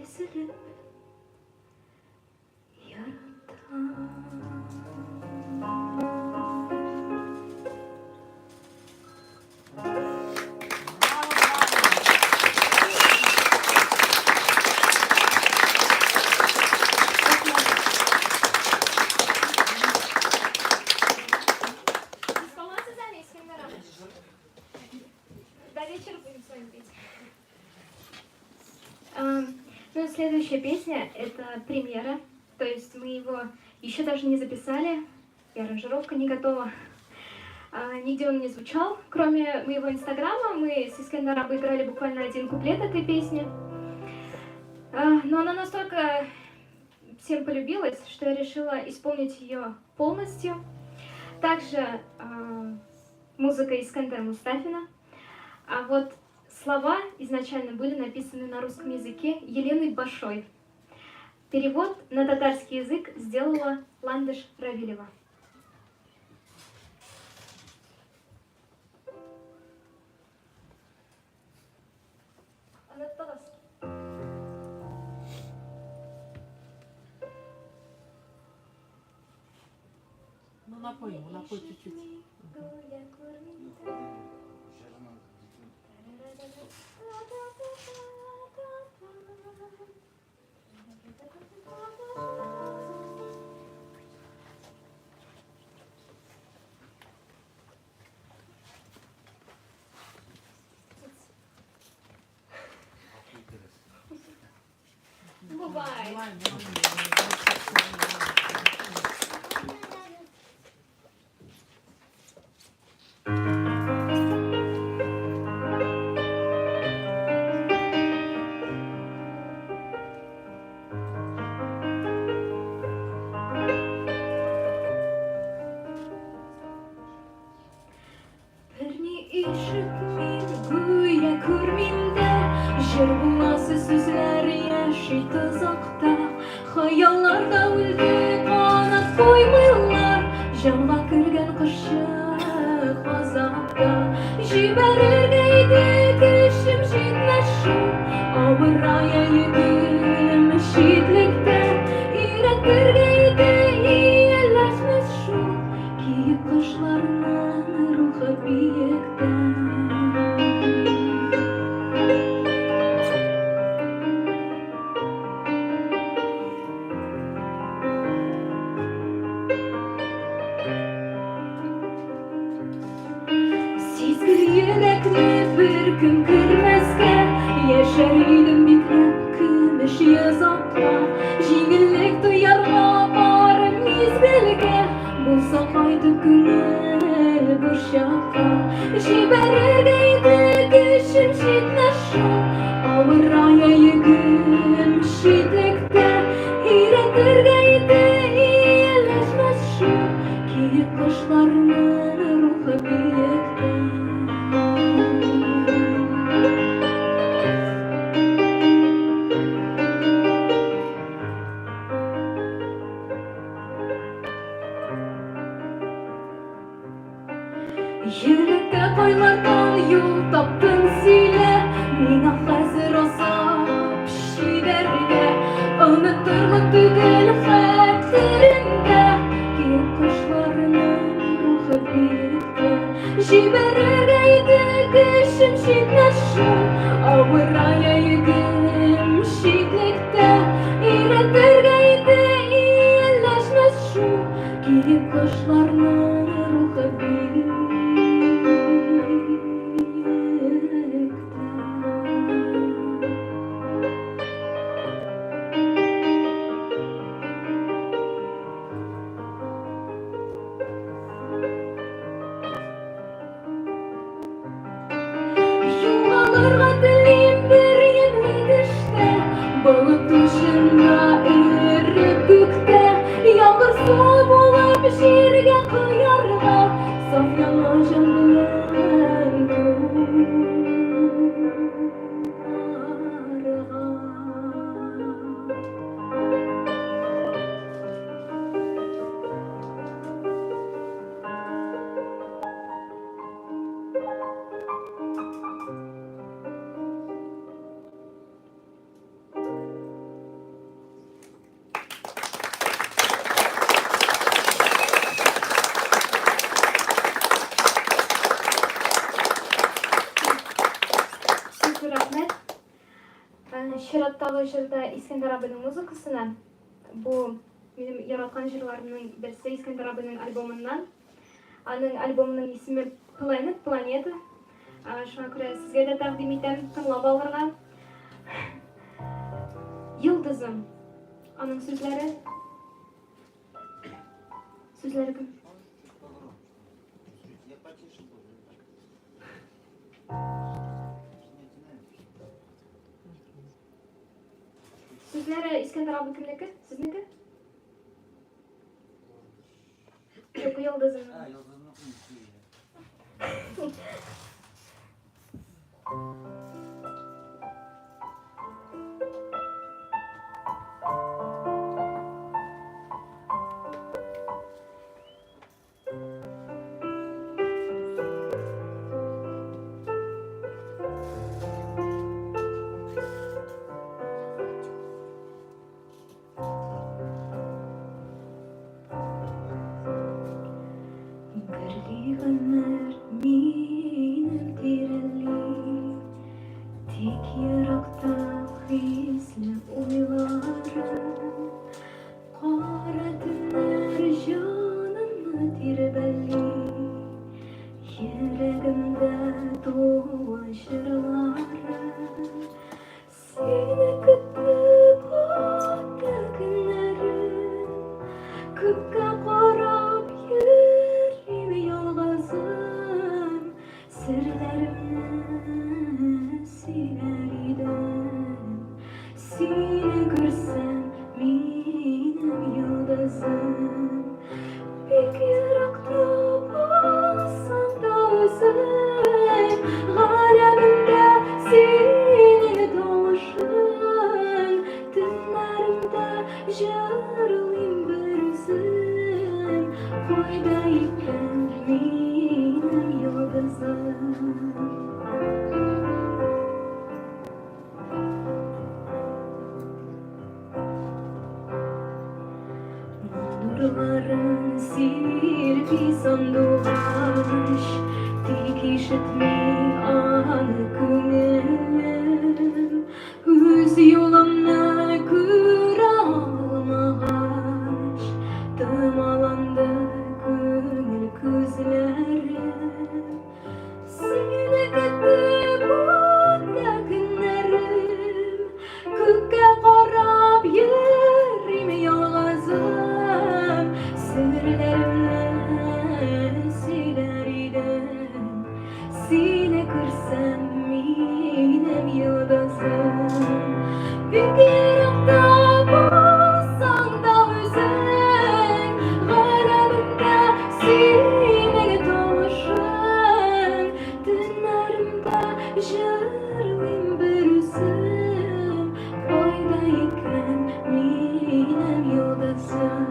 Өзелеп яратам. Следующая песня – это премьера, то есть мы его еще даже не записали, и аранжировка не готова. Нигде он не звучал, кроме моего инстаграма. Мы с Искендер обыграли буквально один куплет этой песни. Но она настолько всем полюбилась, что я решила исполнить ее полностью. Также музыка Искандера Мустафина. А вот слова изначально были написаны на русском языке Еленой Башой. Перевод на татарский язык сделала Ландыш Равилева. Оныттыгыз. Ну, напой ему, напой чуть-чуть. Бывает. Берни ишетмим, гүя күрмим дә, Җыр буласы сүзләр яши тозакта. Хыяллар да үлде, канат куймыйлар, Җанга кергән кошчык газапта. Җибәрергә иде көчем җитмәс шул, Авырая йөгем читлектә. Өйрәтергә иде ияләшмәс шул, Киек кошларның рухы биектә. Сизгер йөрәкне беркем кермәскә, Яшәр идем бикләп көмеш йозакка. Җиңеллек тоярга бары мизгелгә, Булса кайтып күңел борчакка. Җибәрергә иде көчем җитмәс шул, Авырая йөгем читлектә. Өйрәтергә иде ияләшмәс шул, Киек кошларның рухы биектә. Йөрәккә кайлардан юл таптың сөйлә, Миңа хәзер азап чигәргә. Онытырлык түгел хәтеремдә, Киек кошларның рухы биектә. Җибәрергә иде көчем җитмәс шул, Авырая йөгем читлектә. Өйрәтергә иде ияләшмәс шул, Киек кошларның рухы биектә. Югалырга телим бер ямьле төштә, Болыт учында эреп күктә, Яңгыр суы булып җиргә коярга, Саф яңа җан белән туарга. Супер, рәхмәт. Чираттагы җырда Искәндәр абыйның музыкасына. Бу минем яраткан җырларымның берсе Искәндәр абыйның альбомыннан. Аның альбомының исеме Planet, Планета. Шуңа күрә сезгә дә тәкъдим итәм тыңлап алырга. Йолдызым. Аның сүзләре Сүзләре кем? Сүзләре Искәндәр абый кемнеке? Сезнеке? Юк, Йолдызым. А, Йолдызымныкы. Гөрли гомер минем тирәли, Тик еракта хисле уйларым. Кара төннәр җанымны тирбәли, Йөрәгемдә туа җырларым. Сине көтеп үтә көннәрем, Күккә карап йөрим ялгызым, Серләремне сөйләр идем. Сине күрсәм, минем йолдызым, Бик еракта булсаң да үзең, Галәмемдә синең тавышың, Төннәремдә җырлыйм берүзем, Кайда икән минем йолдызым? Нурларын сирпи сандугач, Тик ишетми аны күңелем. Үз юлымны күрә алмагач, Томаланды күңел күзләрем. Сине көтеп үтә көннәрем, Күккә карап йөрим ялгызым, Серләремне сөйләр идем. Сине күрсәм, минем йолдызым. Бик еракта булсаң да үзең, Галәмемдә синең тавышың, Төннәремдә җырлыйм берүзем, Кайда икән минем йолдызым?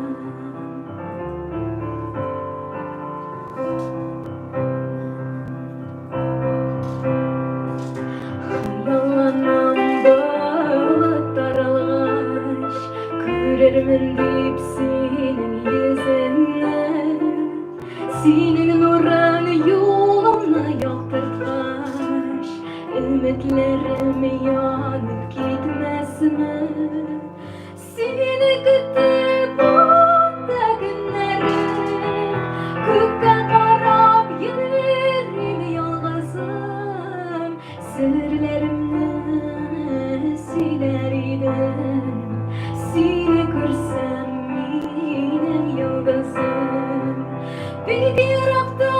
Хыялланам болыт таралгач, Күрермен дип синең йөзеңне. Синең нурың юлымны яктырткач, Өметләрем янып китмәсме? Сине көтеп үтә көннәрем, Күккә карап йөрим ялгызым, Серләремне сөйләр идем. Сине күрсәм, минем йолдызым. Бик еракта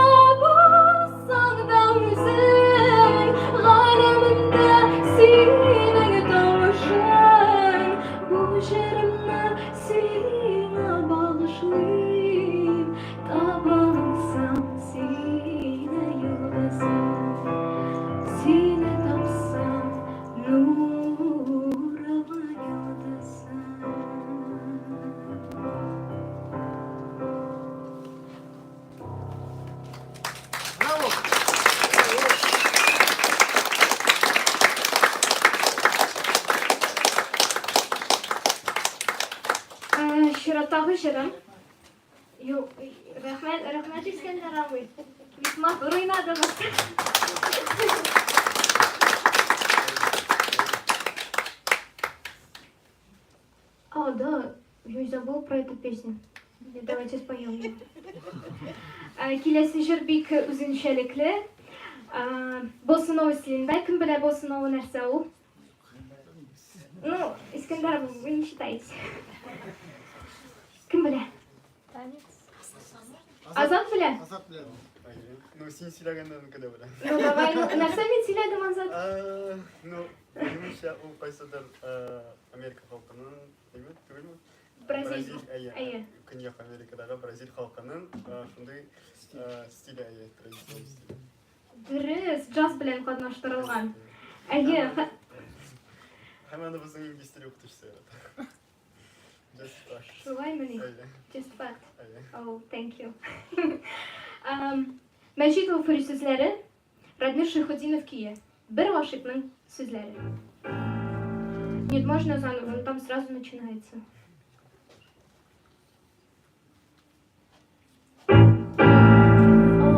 булсаң да үзең, Галәмемдә синең тавышың. Бу җырымны сиңа багышлыйм, Таба алсам сине, йолдызым. Сине тапсам, нурлы йолдызым. Браво! Чираттагы җырым. Юк, рәхмәт, рәхмәт Искәндәр абый. Бик матур уйнадыгыз. А, да, я и забыл про эту песню. Давайте споем ее. Киләсе җыр бик үзенчәлекле. Босса-нова стилендә. Кем белә босса-нова нәрсә ул? Ну, Искәндәр, вы не считаете. Кем белә? Азат белә? Азат белә. Ну, син сөйләгәннән генә беләм. Ну, давай, ну, нәрсә мин сөйләдем, Азат? Ну, минемчә, ул кайсыдыр Америка халкының, әйме, түгелме? Бразил. Әйе. Әйе. Көньяк Америкадагы Бразил халкының шундый стиле, әйе, традицион стиле. Дөрес, джаз белән катнаштырылган. Әйе. Һәм аны безнең инглиз теле укытучысы ярата. Just fact. Шулаймыни? Әйе. Just fact. Әйе. Oh, thank you. Мәҗит Гафури сүзләре, Радмир Шәйхетдинов көе. Бер гашыйкның сүзләре. Нет, можно заново, он там сразу начинается.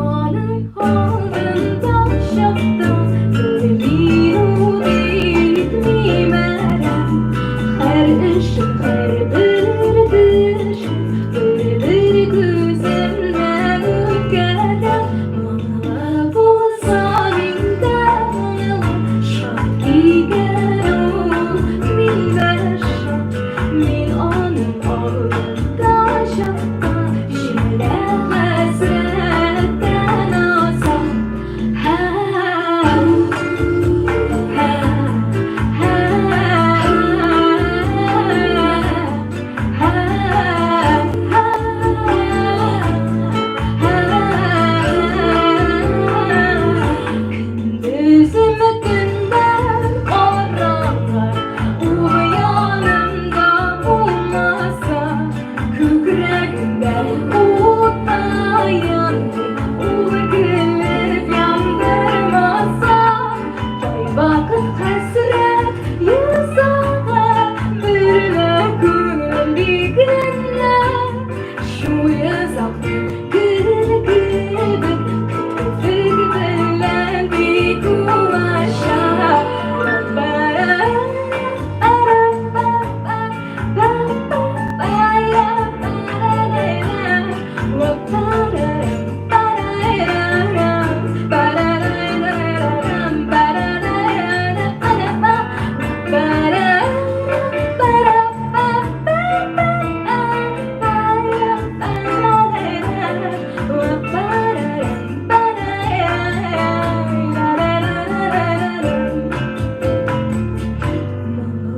Аның алдында чыктым, бер минут итмим әрәм. Һәр эшем, һәрбер төшем, бер-бер күземнән үткәрәм. Моңлы булса миндә моңлы, шат икән ул, мин дә шат. Мин аның алдында чакта җемелә хәсрәттән азат. Һә, һә, һә, һә, һә. Көндезем төннәр караңгы, Ул янымда булмаса, Күкрәгемдә утта янды, Ул көлеп яндырмаса, Кайвакыт хәсрәт йозагы Бөрлә күңелем бикләнә. Шул йозакны гөл кебек Керфек белән бик ул ача.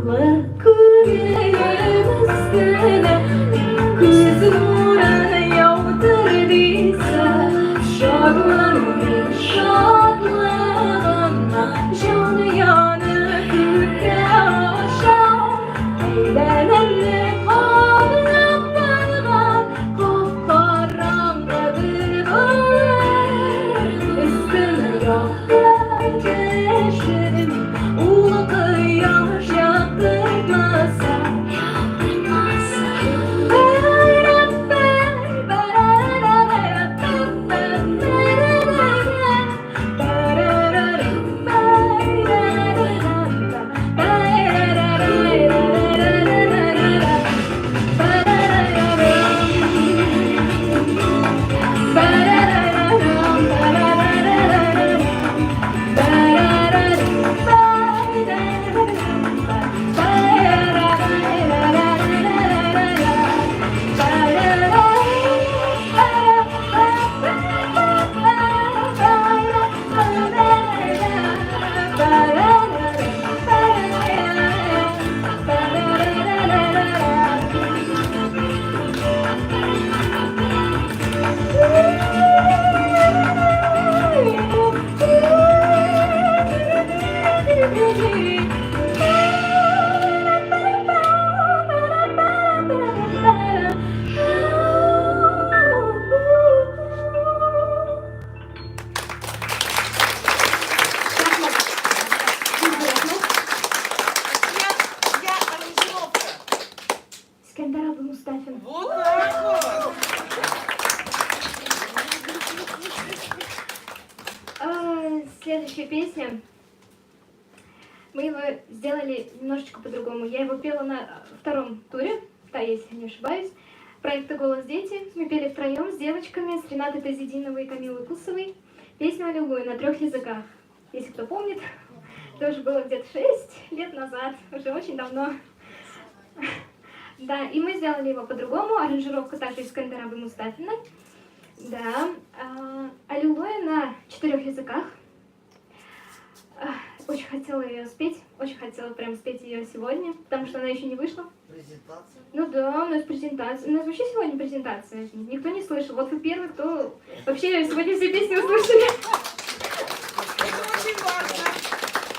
Моңлы күңелем өстенә күз нурын яудыр дисә, Шатлану мин шатлыгыңа, җан янып күккә аша. Әйләнәмне каплап барган кап-караңгы бер бүлмә. Өстемә якты төшерми, ул кояш яктыртмаса. Я, я аранжировка. Искәндәр абый Мустафин. Вот так вот. Следующая песня. Мы его сделали немножечко по-другому. Я его пела на втором туре, да, если не ошибаюсь, проекта «Голос дети». Мы пели втроем с девочками, с Ренатой Тазединовой и Камилой Кусовой. Песню «Аллилуйя» на трех языках. Если кто помнит, Тоже было где-то 6 лет назад, уже очень давно. Да, и мы сделали его по-другому. Аранжировка также Искандера Мустафина. Да. Аллилуйя на 4 языках. Очень хотела ее спеть, очень хотела прям спеть ее сегодня, потому что она еще не вышла. Презентация? Ну да, у нас презентация. У нас вообще сегодня презентация. Никто не слышал. Вот вы первый, кто вообще сегодня все песни услышали. Это очень важно.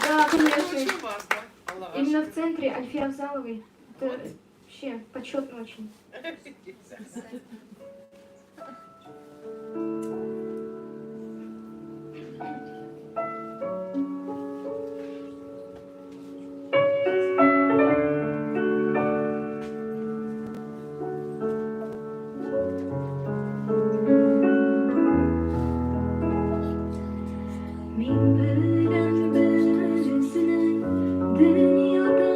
Да, Это конечно. очень важно. Аллах. Именно в центре Альфии Авзаловой. Это вообще почетно очень. Мин беләм безнең дөньяда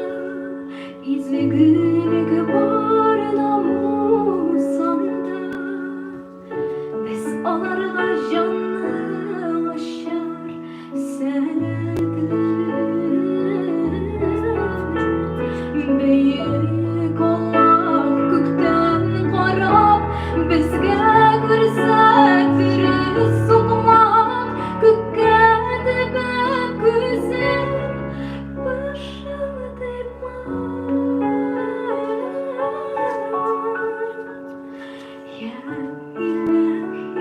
изгелек бар намус анда. Без аларга җанны ачар сәләтле. Бөек Аллаһ күктән карап, безгә күрсәтер сукмак, күккә төбәп күзен пышылдый бар. Я иләһи,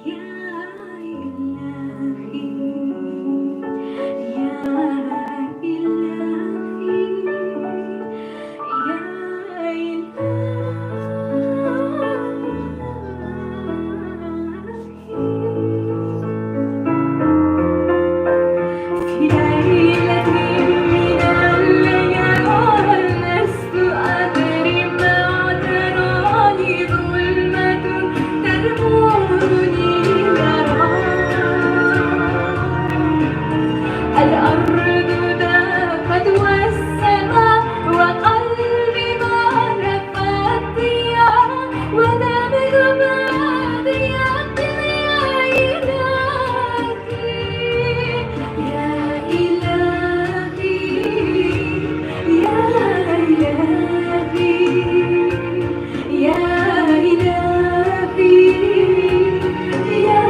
я иләһи, я иләһи, я иләһи. في ليلة من الليالي لست أدري ما تراني ظلمة ترموني الأرض ضاقت والسماء وقلبي غرق الضياء ودمك بعد يقضي يا إلهي يا إلهي يا إلهي يا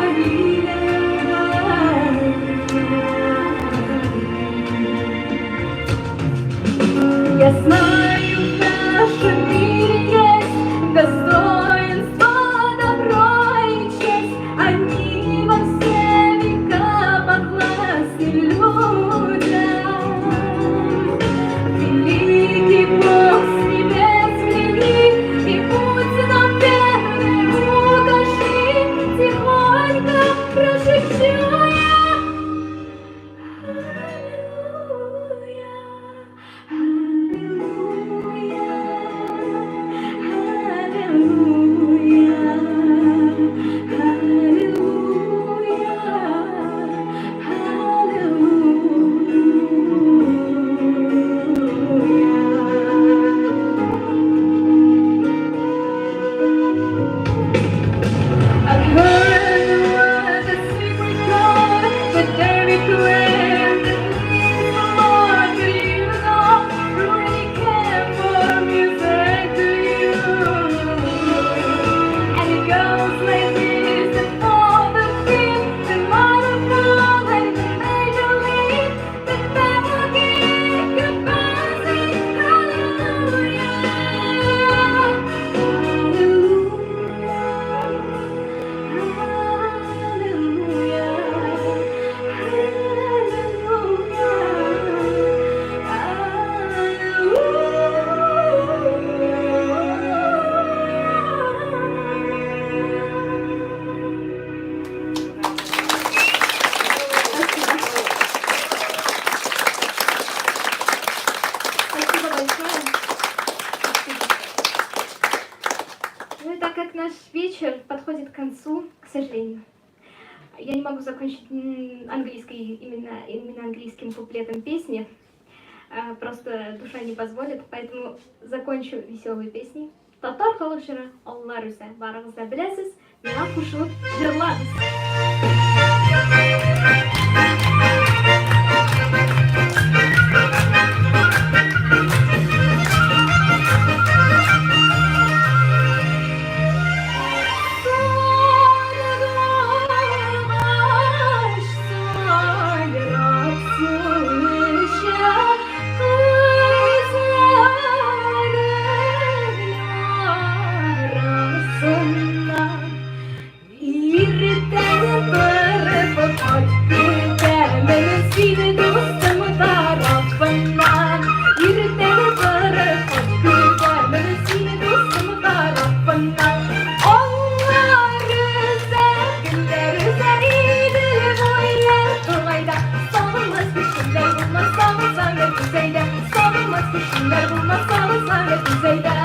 إلهي. Я знаю, в нашем мире есть достоинство, добро и честь. Они во все века подвластны людям. Великий Бог с небес взгляни и путь нам верный укажи. Тихонько прошепчу я. Аллилуйя, аллилуйя, аллилуйя, аллилуйя, аллилуйя. I've heard the words, the secret chord that David played that means the Lord, but you don't really care for music, do you? And it goes like this: the fourth, the fifth, the minor fall, and the major leap, the double kick, goodbye, hallelujah, hallelujah. Hallelujah, hallelujah, hallelujah. Спасибо большое. Ну и так как наш вечер подходит к концу, к сожалению, я не могу закончить английской, именно английским куплетом песни. Просто душа не позволит, поэтому закончу веселой песней. Татар халык җыры Аллар үсә. Барыгыз да беләсез, миңа кушылып җырлагыз. кешеләр булмас, салынсаң Зәйдә.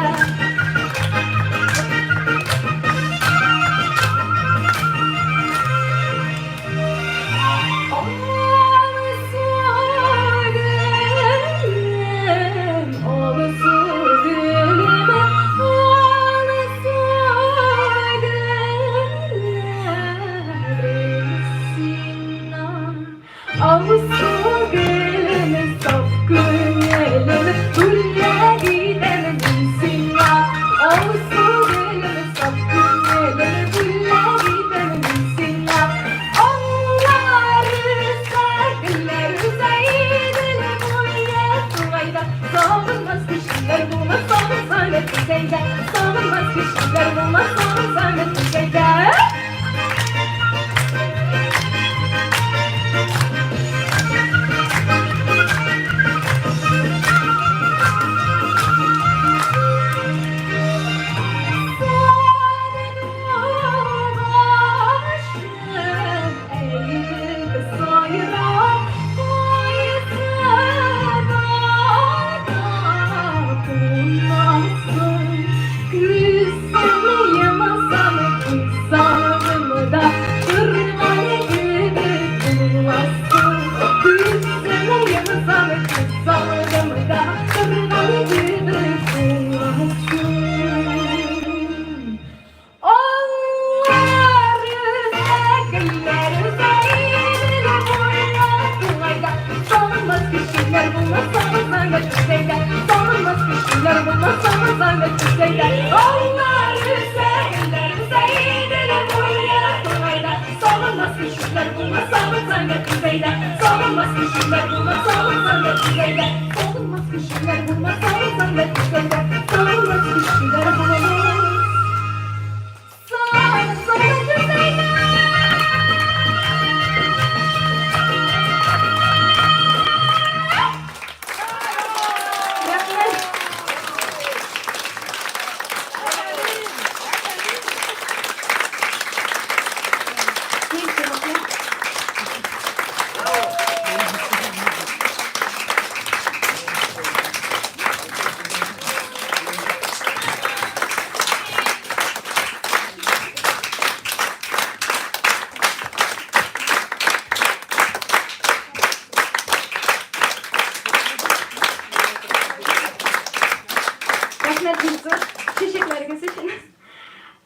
Рәхмәт бик зур чәчәкләрегез өчен.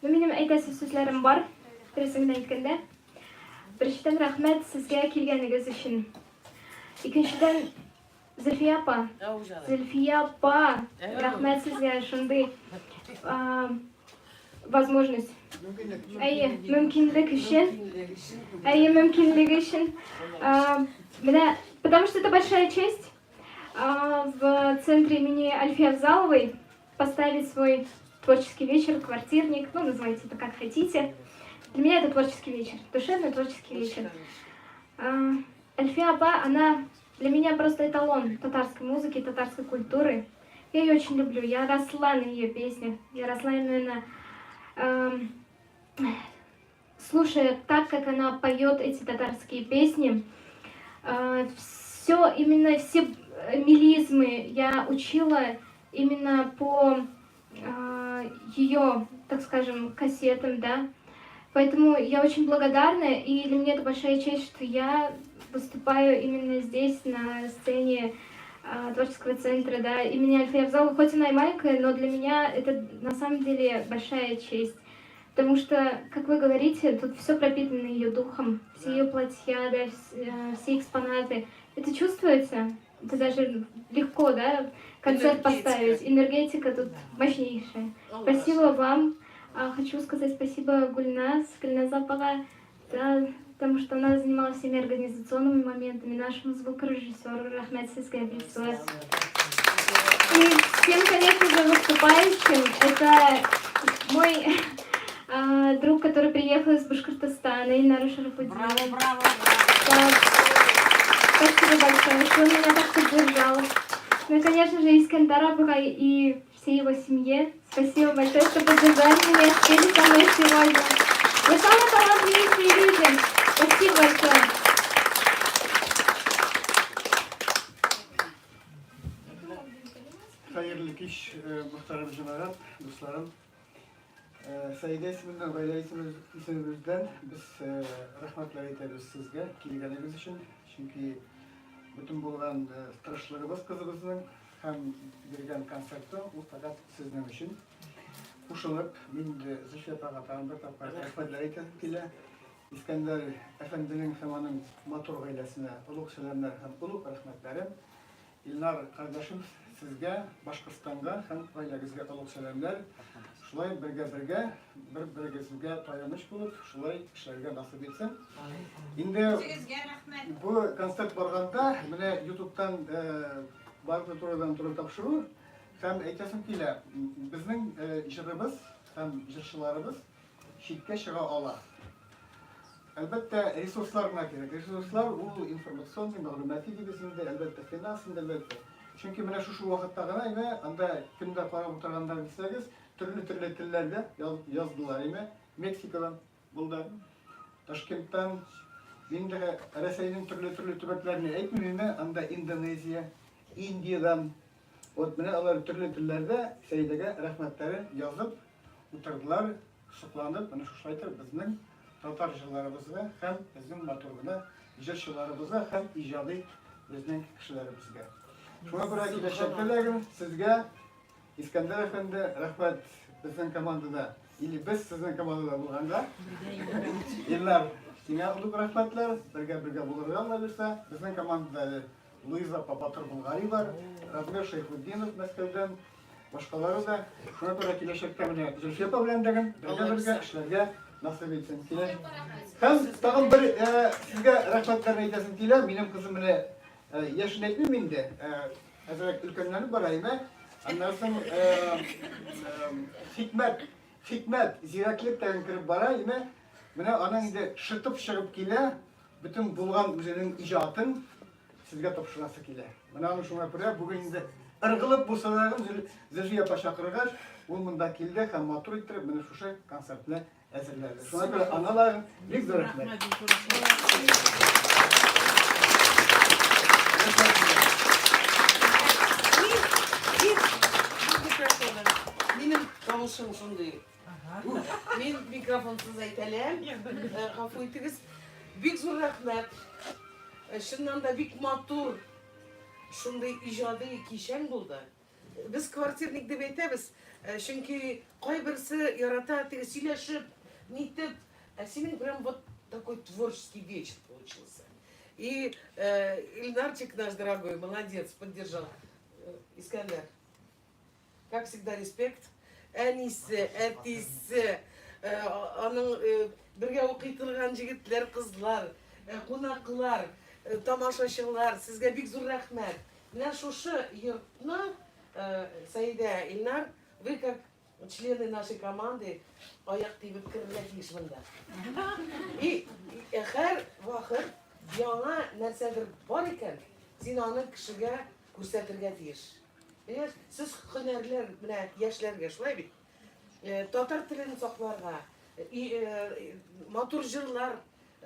Ну, минем әйтәсе сүзләрем бар, дөресен генә әйткәндә. Беренчедән, рәхмәт сезгә килгәнегез өчен. Икенчедән, Зөлфия апа, Зөлфия апа, рәхмәт сезгә шундый возможность. Әйе, мөмкинлек өчен. Әйе, мөмкинлек өчен. Менә, потому что это большая честь в центре имени Альфии Авзаловой поставить свой творческий вечер, квартирник, ну, называйте это как хотите. Для меня это творческий вечер, душевный творческий вечер. Альфия апа, она для меня просто эталон татарской музыки, татарской культуры. Я ее очень люблю, я росла на ее песнях, я росла именно слушая так, как она поет эти татарские песни. Все, именно все мелизмы я учила именно по ее, так скажем, кассетам, да. Поэтому я очень благодарна, и для меня это большая честь, что я выступаю именно здесь, на сцене творческого центра, да, имени Альфии Авзаловой. Хоть она и маленькая, но для меня это на самом деле большая честь. Потому что, как вы говорите, тут все пропитано ее духом, все ее платья, да, все экспонаты. Это чувствуется, это даже легко, да, концерт Энергетика. поставить. Энергетика тут мощнейшая. Спасибо вам. Хочу сказать спасибо Гульназ, Гульназ апага, да, потому что она занималась всеми организационными моментами, нашему звукорежиссеру Рәхмәт сезгә бик зур. И всем, конечно же, выступающим. Это мой друг, который приехал из Башкортостана, Ильнар Шарафутдинов. Браво, браво, браво. Да. Спасибо большое, что он меня так поддержал. Ну и, конечно же, Искандар абыйга и всей его семье. Спасибо большое, что поддержали меня, спели со мной сегодня. Вы самые талантливые люди. Спасибо большое. Хәерле кич, мөхтәрәм җәмәгать, дусларым. Сәидә исеменнән, гаилә исемебездән без рәхмәтләр әйтәбез сезгә килгәнегез өчен. Чөнки бөтен булган тырышлыгыбыз кызыбызның һәм биргән концерты ул фәкать сезнең өчен. Кушылып, мин инде Зөлфия апага тагын бер тапкыр рәхмәтләр әйтәсем килә. Искәндәр әфәнденең һәм аның матур гаиләсенә олуг сәламнәр һәм олуг рәхмәтләрем. Илнар кардәшем, сезгә, Башкортстанга һәм гаиләгезгә олуг сәламнәр. Шулай бергә-бергә, бер-берегезгә таяныч булып, шулай эшләргә насыйп итсен. Инде Үзегезгә рәхмәт. бу концерт барганда, менә YouTube'тан барды турыдан-туры тапшыру һәм әйтәсем килә, безнең җырыбыз һәм җырчыларыбыз читкә чыга ала. Әлбәттә, ресурслар гына кирәк. Ресурслар ул информационный, мәгълүмати дибез инде, әлбәттә, финанс инде, әлбәттә. Чөнки менә шушы вакытта гына инде анда кемдә карап утырганнар дисәгез, төрле-төрле телләрдә яздылар име. Мексикадан булды, Ташкенттан, мин дә Рәсәйнең төрле-төрле төбәкләрен әйтмим име, анда Индонезия, Индиядән. Вот менә алар төрле телләрдә Сәйдәгә рәхмәтләрен язып Утырдылар, сокланып, менә шушылай итеп безнең татар җырларыбызга һәм безнең матур гына җырчыларыбызга һәм иҗади безнең кешеләребезгә. Шуңа күрә киләчәктә дә сезгә, Искәндәр әфәнде, рәхмәт безнең командада, или без сезнең командада булганга. Илнар, сиңа олуг рәхмәтләр, бергә-бергә булырга Алла бирсә. Безнең командада әле Луиза апа Батыр Болгари бар, Радмир Шәйхетдинов Мәскәүдән, башкалары да. Шуңа күрә киләчәктә менә Зөлфия апа белән дә бергә-бергә эшләргә насыйп итсен. Һәм тагын бер сезгә рәхмәтләрне әйтәсем килә. Минем кызым менә яшен әйтмим инде, әзрәк өлкәнләнеп бара име. Аннан соң хикмәт, хикмәт, зирәклек тәген кереп бара име. Менә аның инде шытып чыгып килә, бөтен булган үзенең иҗатын сезгә тапшырасы килә. Менә аны шуңа күрә бүген инде ыргылып булса да Зөлфия апа чакыргач, ул монда килде һәм матур иттереп менә шушы концертны әзерләде. Шуңа күрә аңа да бик зур рәхмәт. Минем тавышым шундый. Мин микрофонсыз әйтәләм. Гафу итегез. Бик зур рәхмәт. Чыннан да бик матур шундый иҗади кичәң булды. Без квартирник дип әйтәбез, чөнки кайберсе ярата теге сөйләшеп, нитеп, ә синең прям вот такой творческий вечер получился. И Ильнарчик наш дорогой, молодец, поддержал. Искәндәр. Как всегда, респект. Әнисе, әтисе, аның бергә укый торган җегетләр, кызлар, кунаклар, тамашачылар, сезгә бик зур рәхмәт. Менә шушы йортны, Саидә, Илнар, вы как члены нашей команды аяк тибеп керергә тиеш монда. И һәр вакыт яңа нәрсәдер бар икән, син аны кешегә күрсәтергә тиеш. Понимаешь, сез һөнәрләр менә яшьләргә шулай бит. Э, татар телен сакларга, и матур җырлар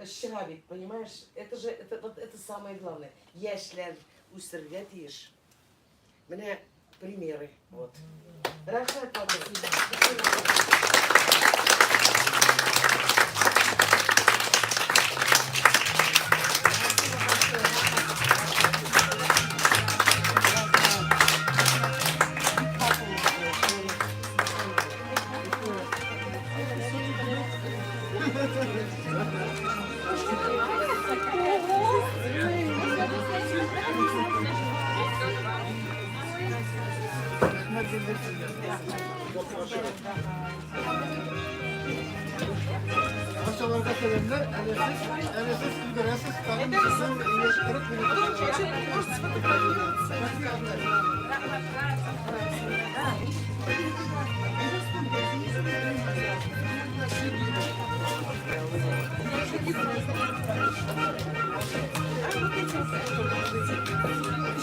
чыга бит, понимаешь? Это же это вот это самое главное. Яшьләр үсергә тиеш. Менә примеры вот. Рәхмәт, матур. Барчаларга сәламнәр. Әле сез, әле сез өлгерәсез. Тагын сезнең 40 минут. Может сфотографироваться?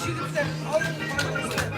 Егетләр, алын, пожалуйста.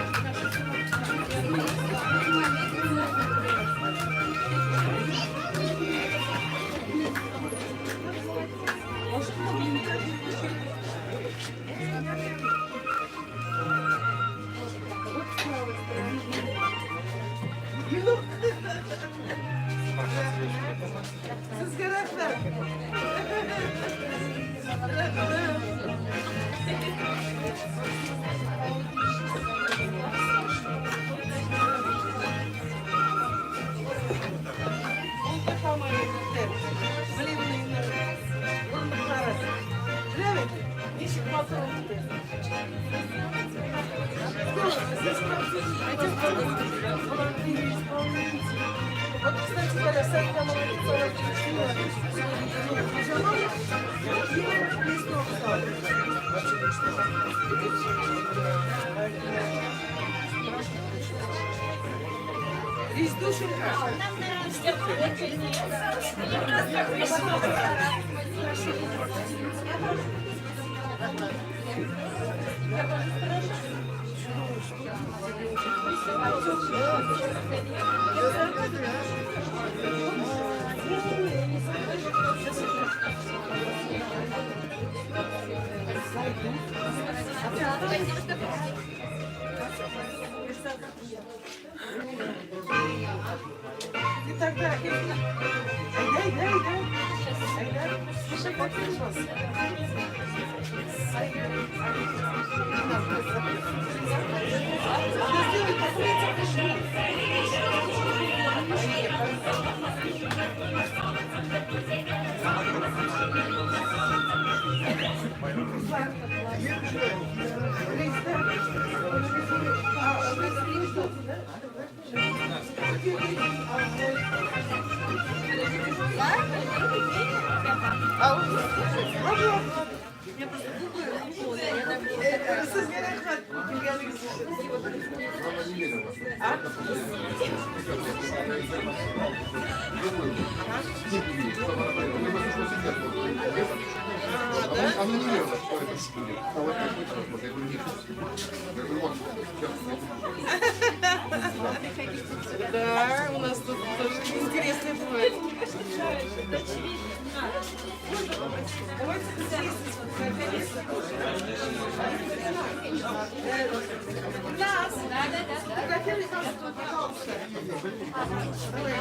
Молодые исполнители. Вот, кстати говоря, Саида молодец, она включила песню Оксаны. Здесь душенька. И тогда, ай, дай, дай, ай, дай. Слушай, как у вас? Сезгә рәхмәт килгәнегез өчен. А? Она не верила, что это будет. Стала как я говорю, нет. Я говорю, вот, сейчас. Да, у нас тут тоже интересный бывает. Давайте здесь нас! Фотографируй нас тут, пожалуйста. Давай.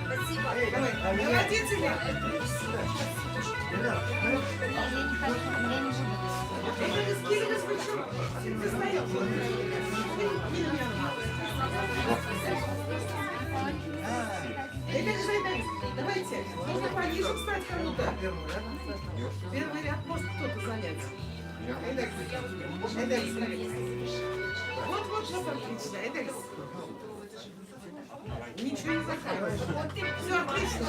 Спасибо. Давай. Родители. Я не хочу, я не буду. Давайте, можно пониже встать кому-то. Первый ряд может кто-то занять. Вот, вот, вот, отлично. Ничего не заканчивается. Все отлично.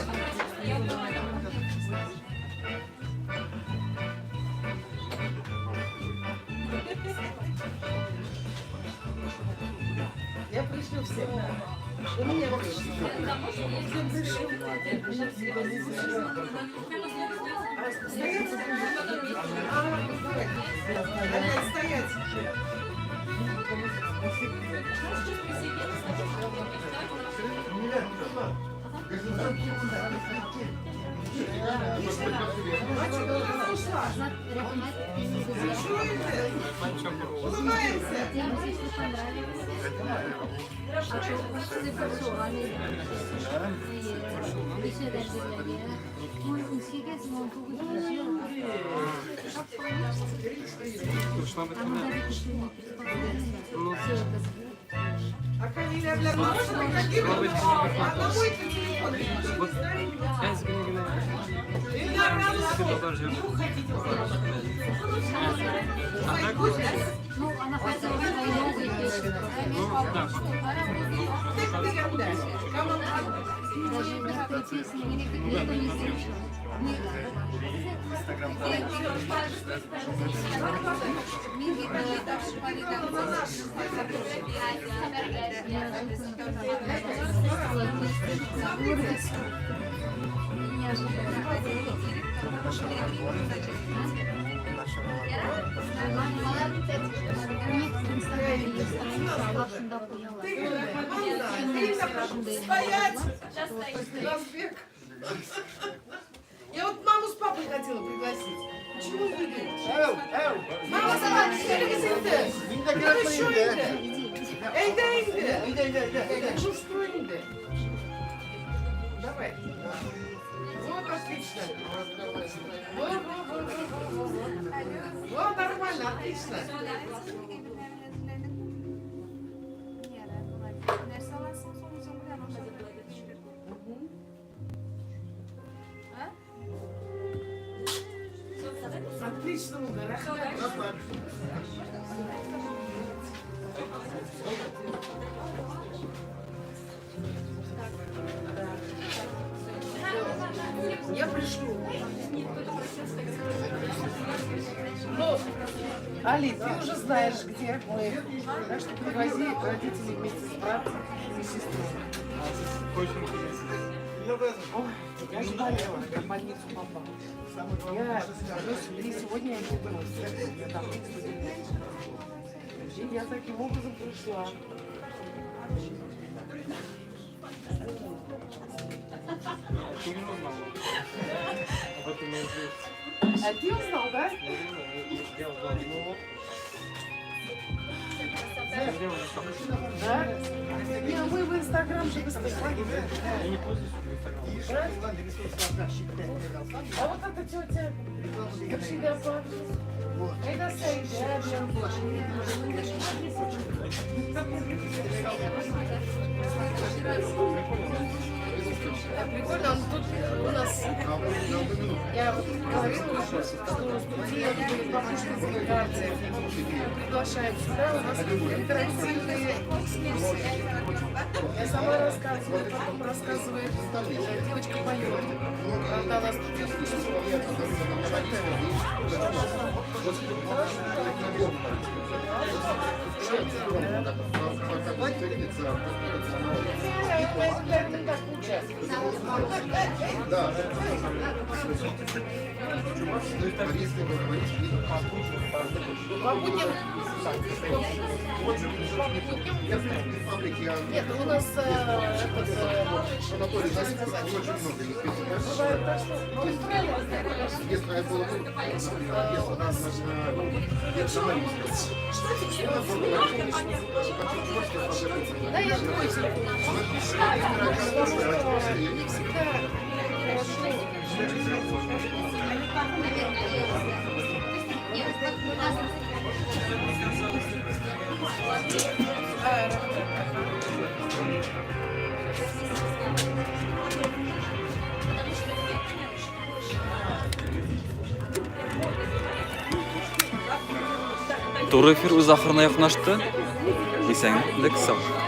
Я пришлю всем. У меня пришлю. Всем пришлю. Стоять? Опять стоять. Улыбаемся. А Камиля, бля, одного это телефон. Ну, она хотела свои новые песни. Даже некоторые песни никто не слышал. Стоять! Я вот маму с папой хотела пригласить. Почему не идут? Мама с папой, Ну что инде? Давай. Вот, отлично. Вот, вот, вот, вот, вот. Вот, нормально, отлично. Отлично булды, рәхмәт. Я пришлю. Ну, Али, ты уже знаешь, где мы. Так что привози родителей вместе с братом и сестрой. Ой, я же болела, я в больницу попала. Я, и сегодня я не думаю, я там И я таким образом пришла. Ты не узнала. Об этом не известно. А ты узнал, да? Я узнал, ну вот. Да? Не, мы в Инстаграм же выставляем. Я не пользуюсь Инстаграмом. А вот эта тетя, Гапшида апа. Это Саида. Да, прикольно, он тут у нас, я вот говорила уже, что студенты по Пушкинской карте мы приглашаем сюда, у нас интерактивные экскурсии. Я сама рассказываю, потом рассказывает, девочка поет. Правда, она студентка. Да. По будням. Нет, у нас этот, Анатолий как Засипов, сказать, очень у нас много есть бывает так, что ну, Если я был, например, у нас Да, я твой телефон. Потому что не всегда хорошо. Туры эфир үз ахырына якынлашты. Исәнлек, сау.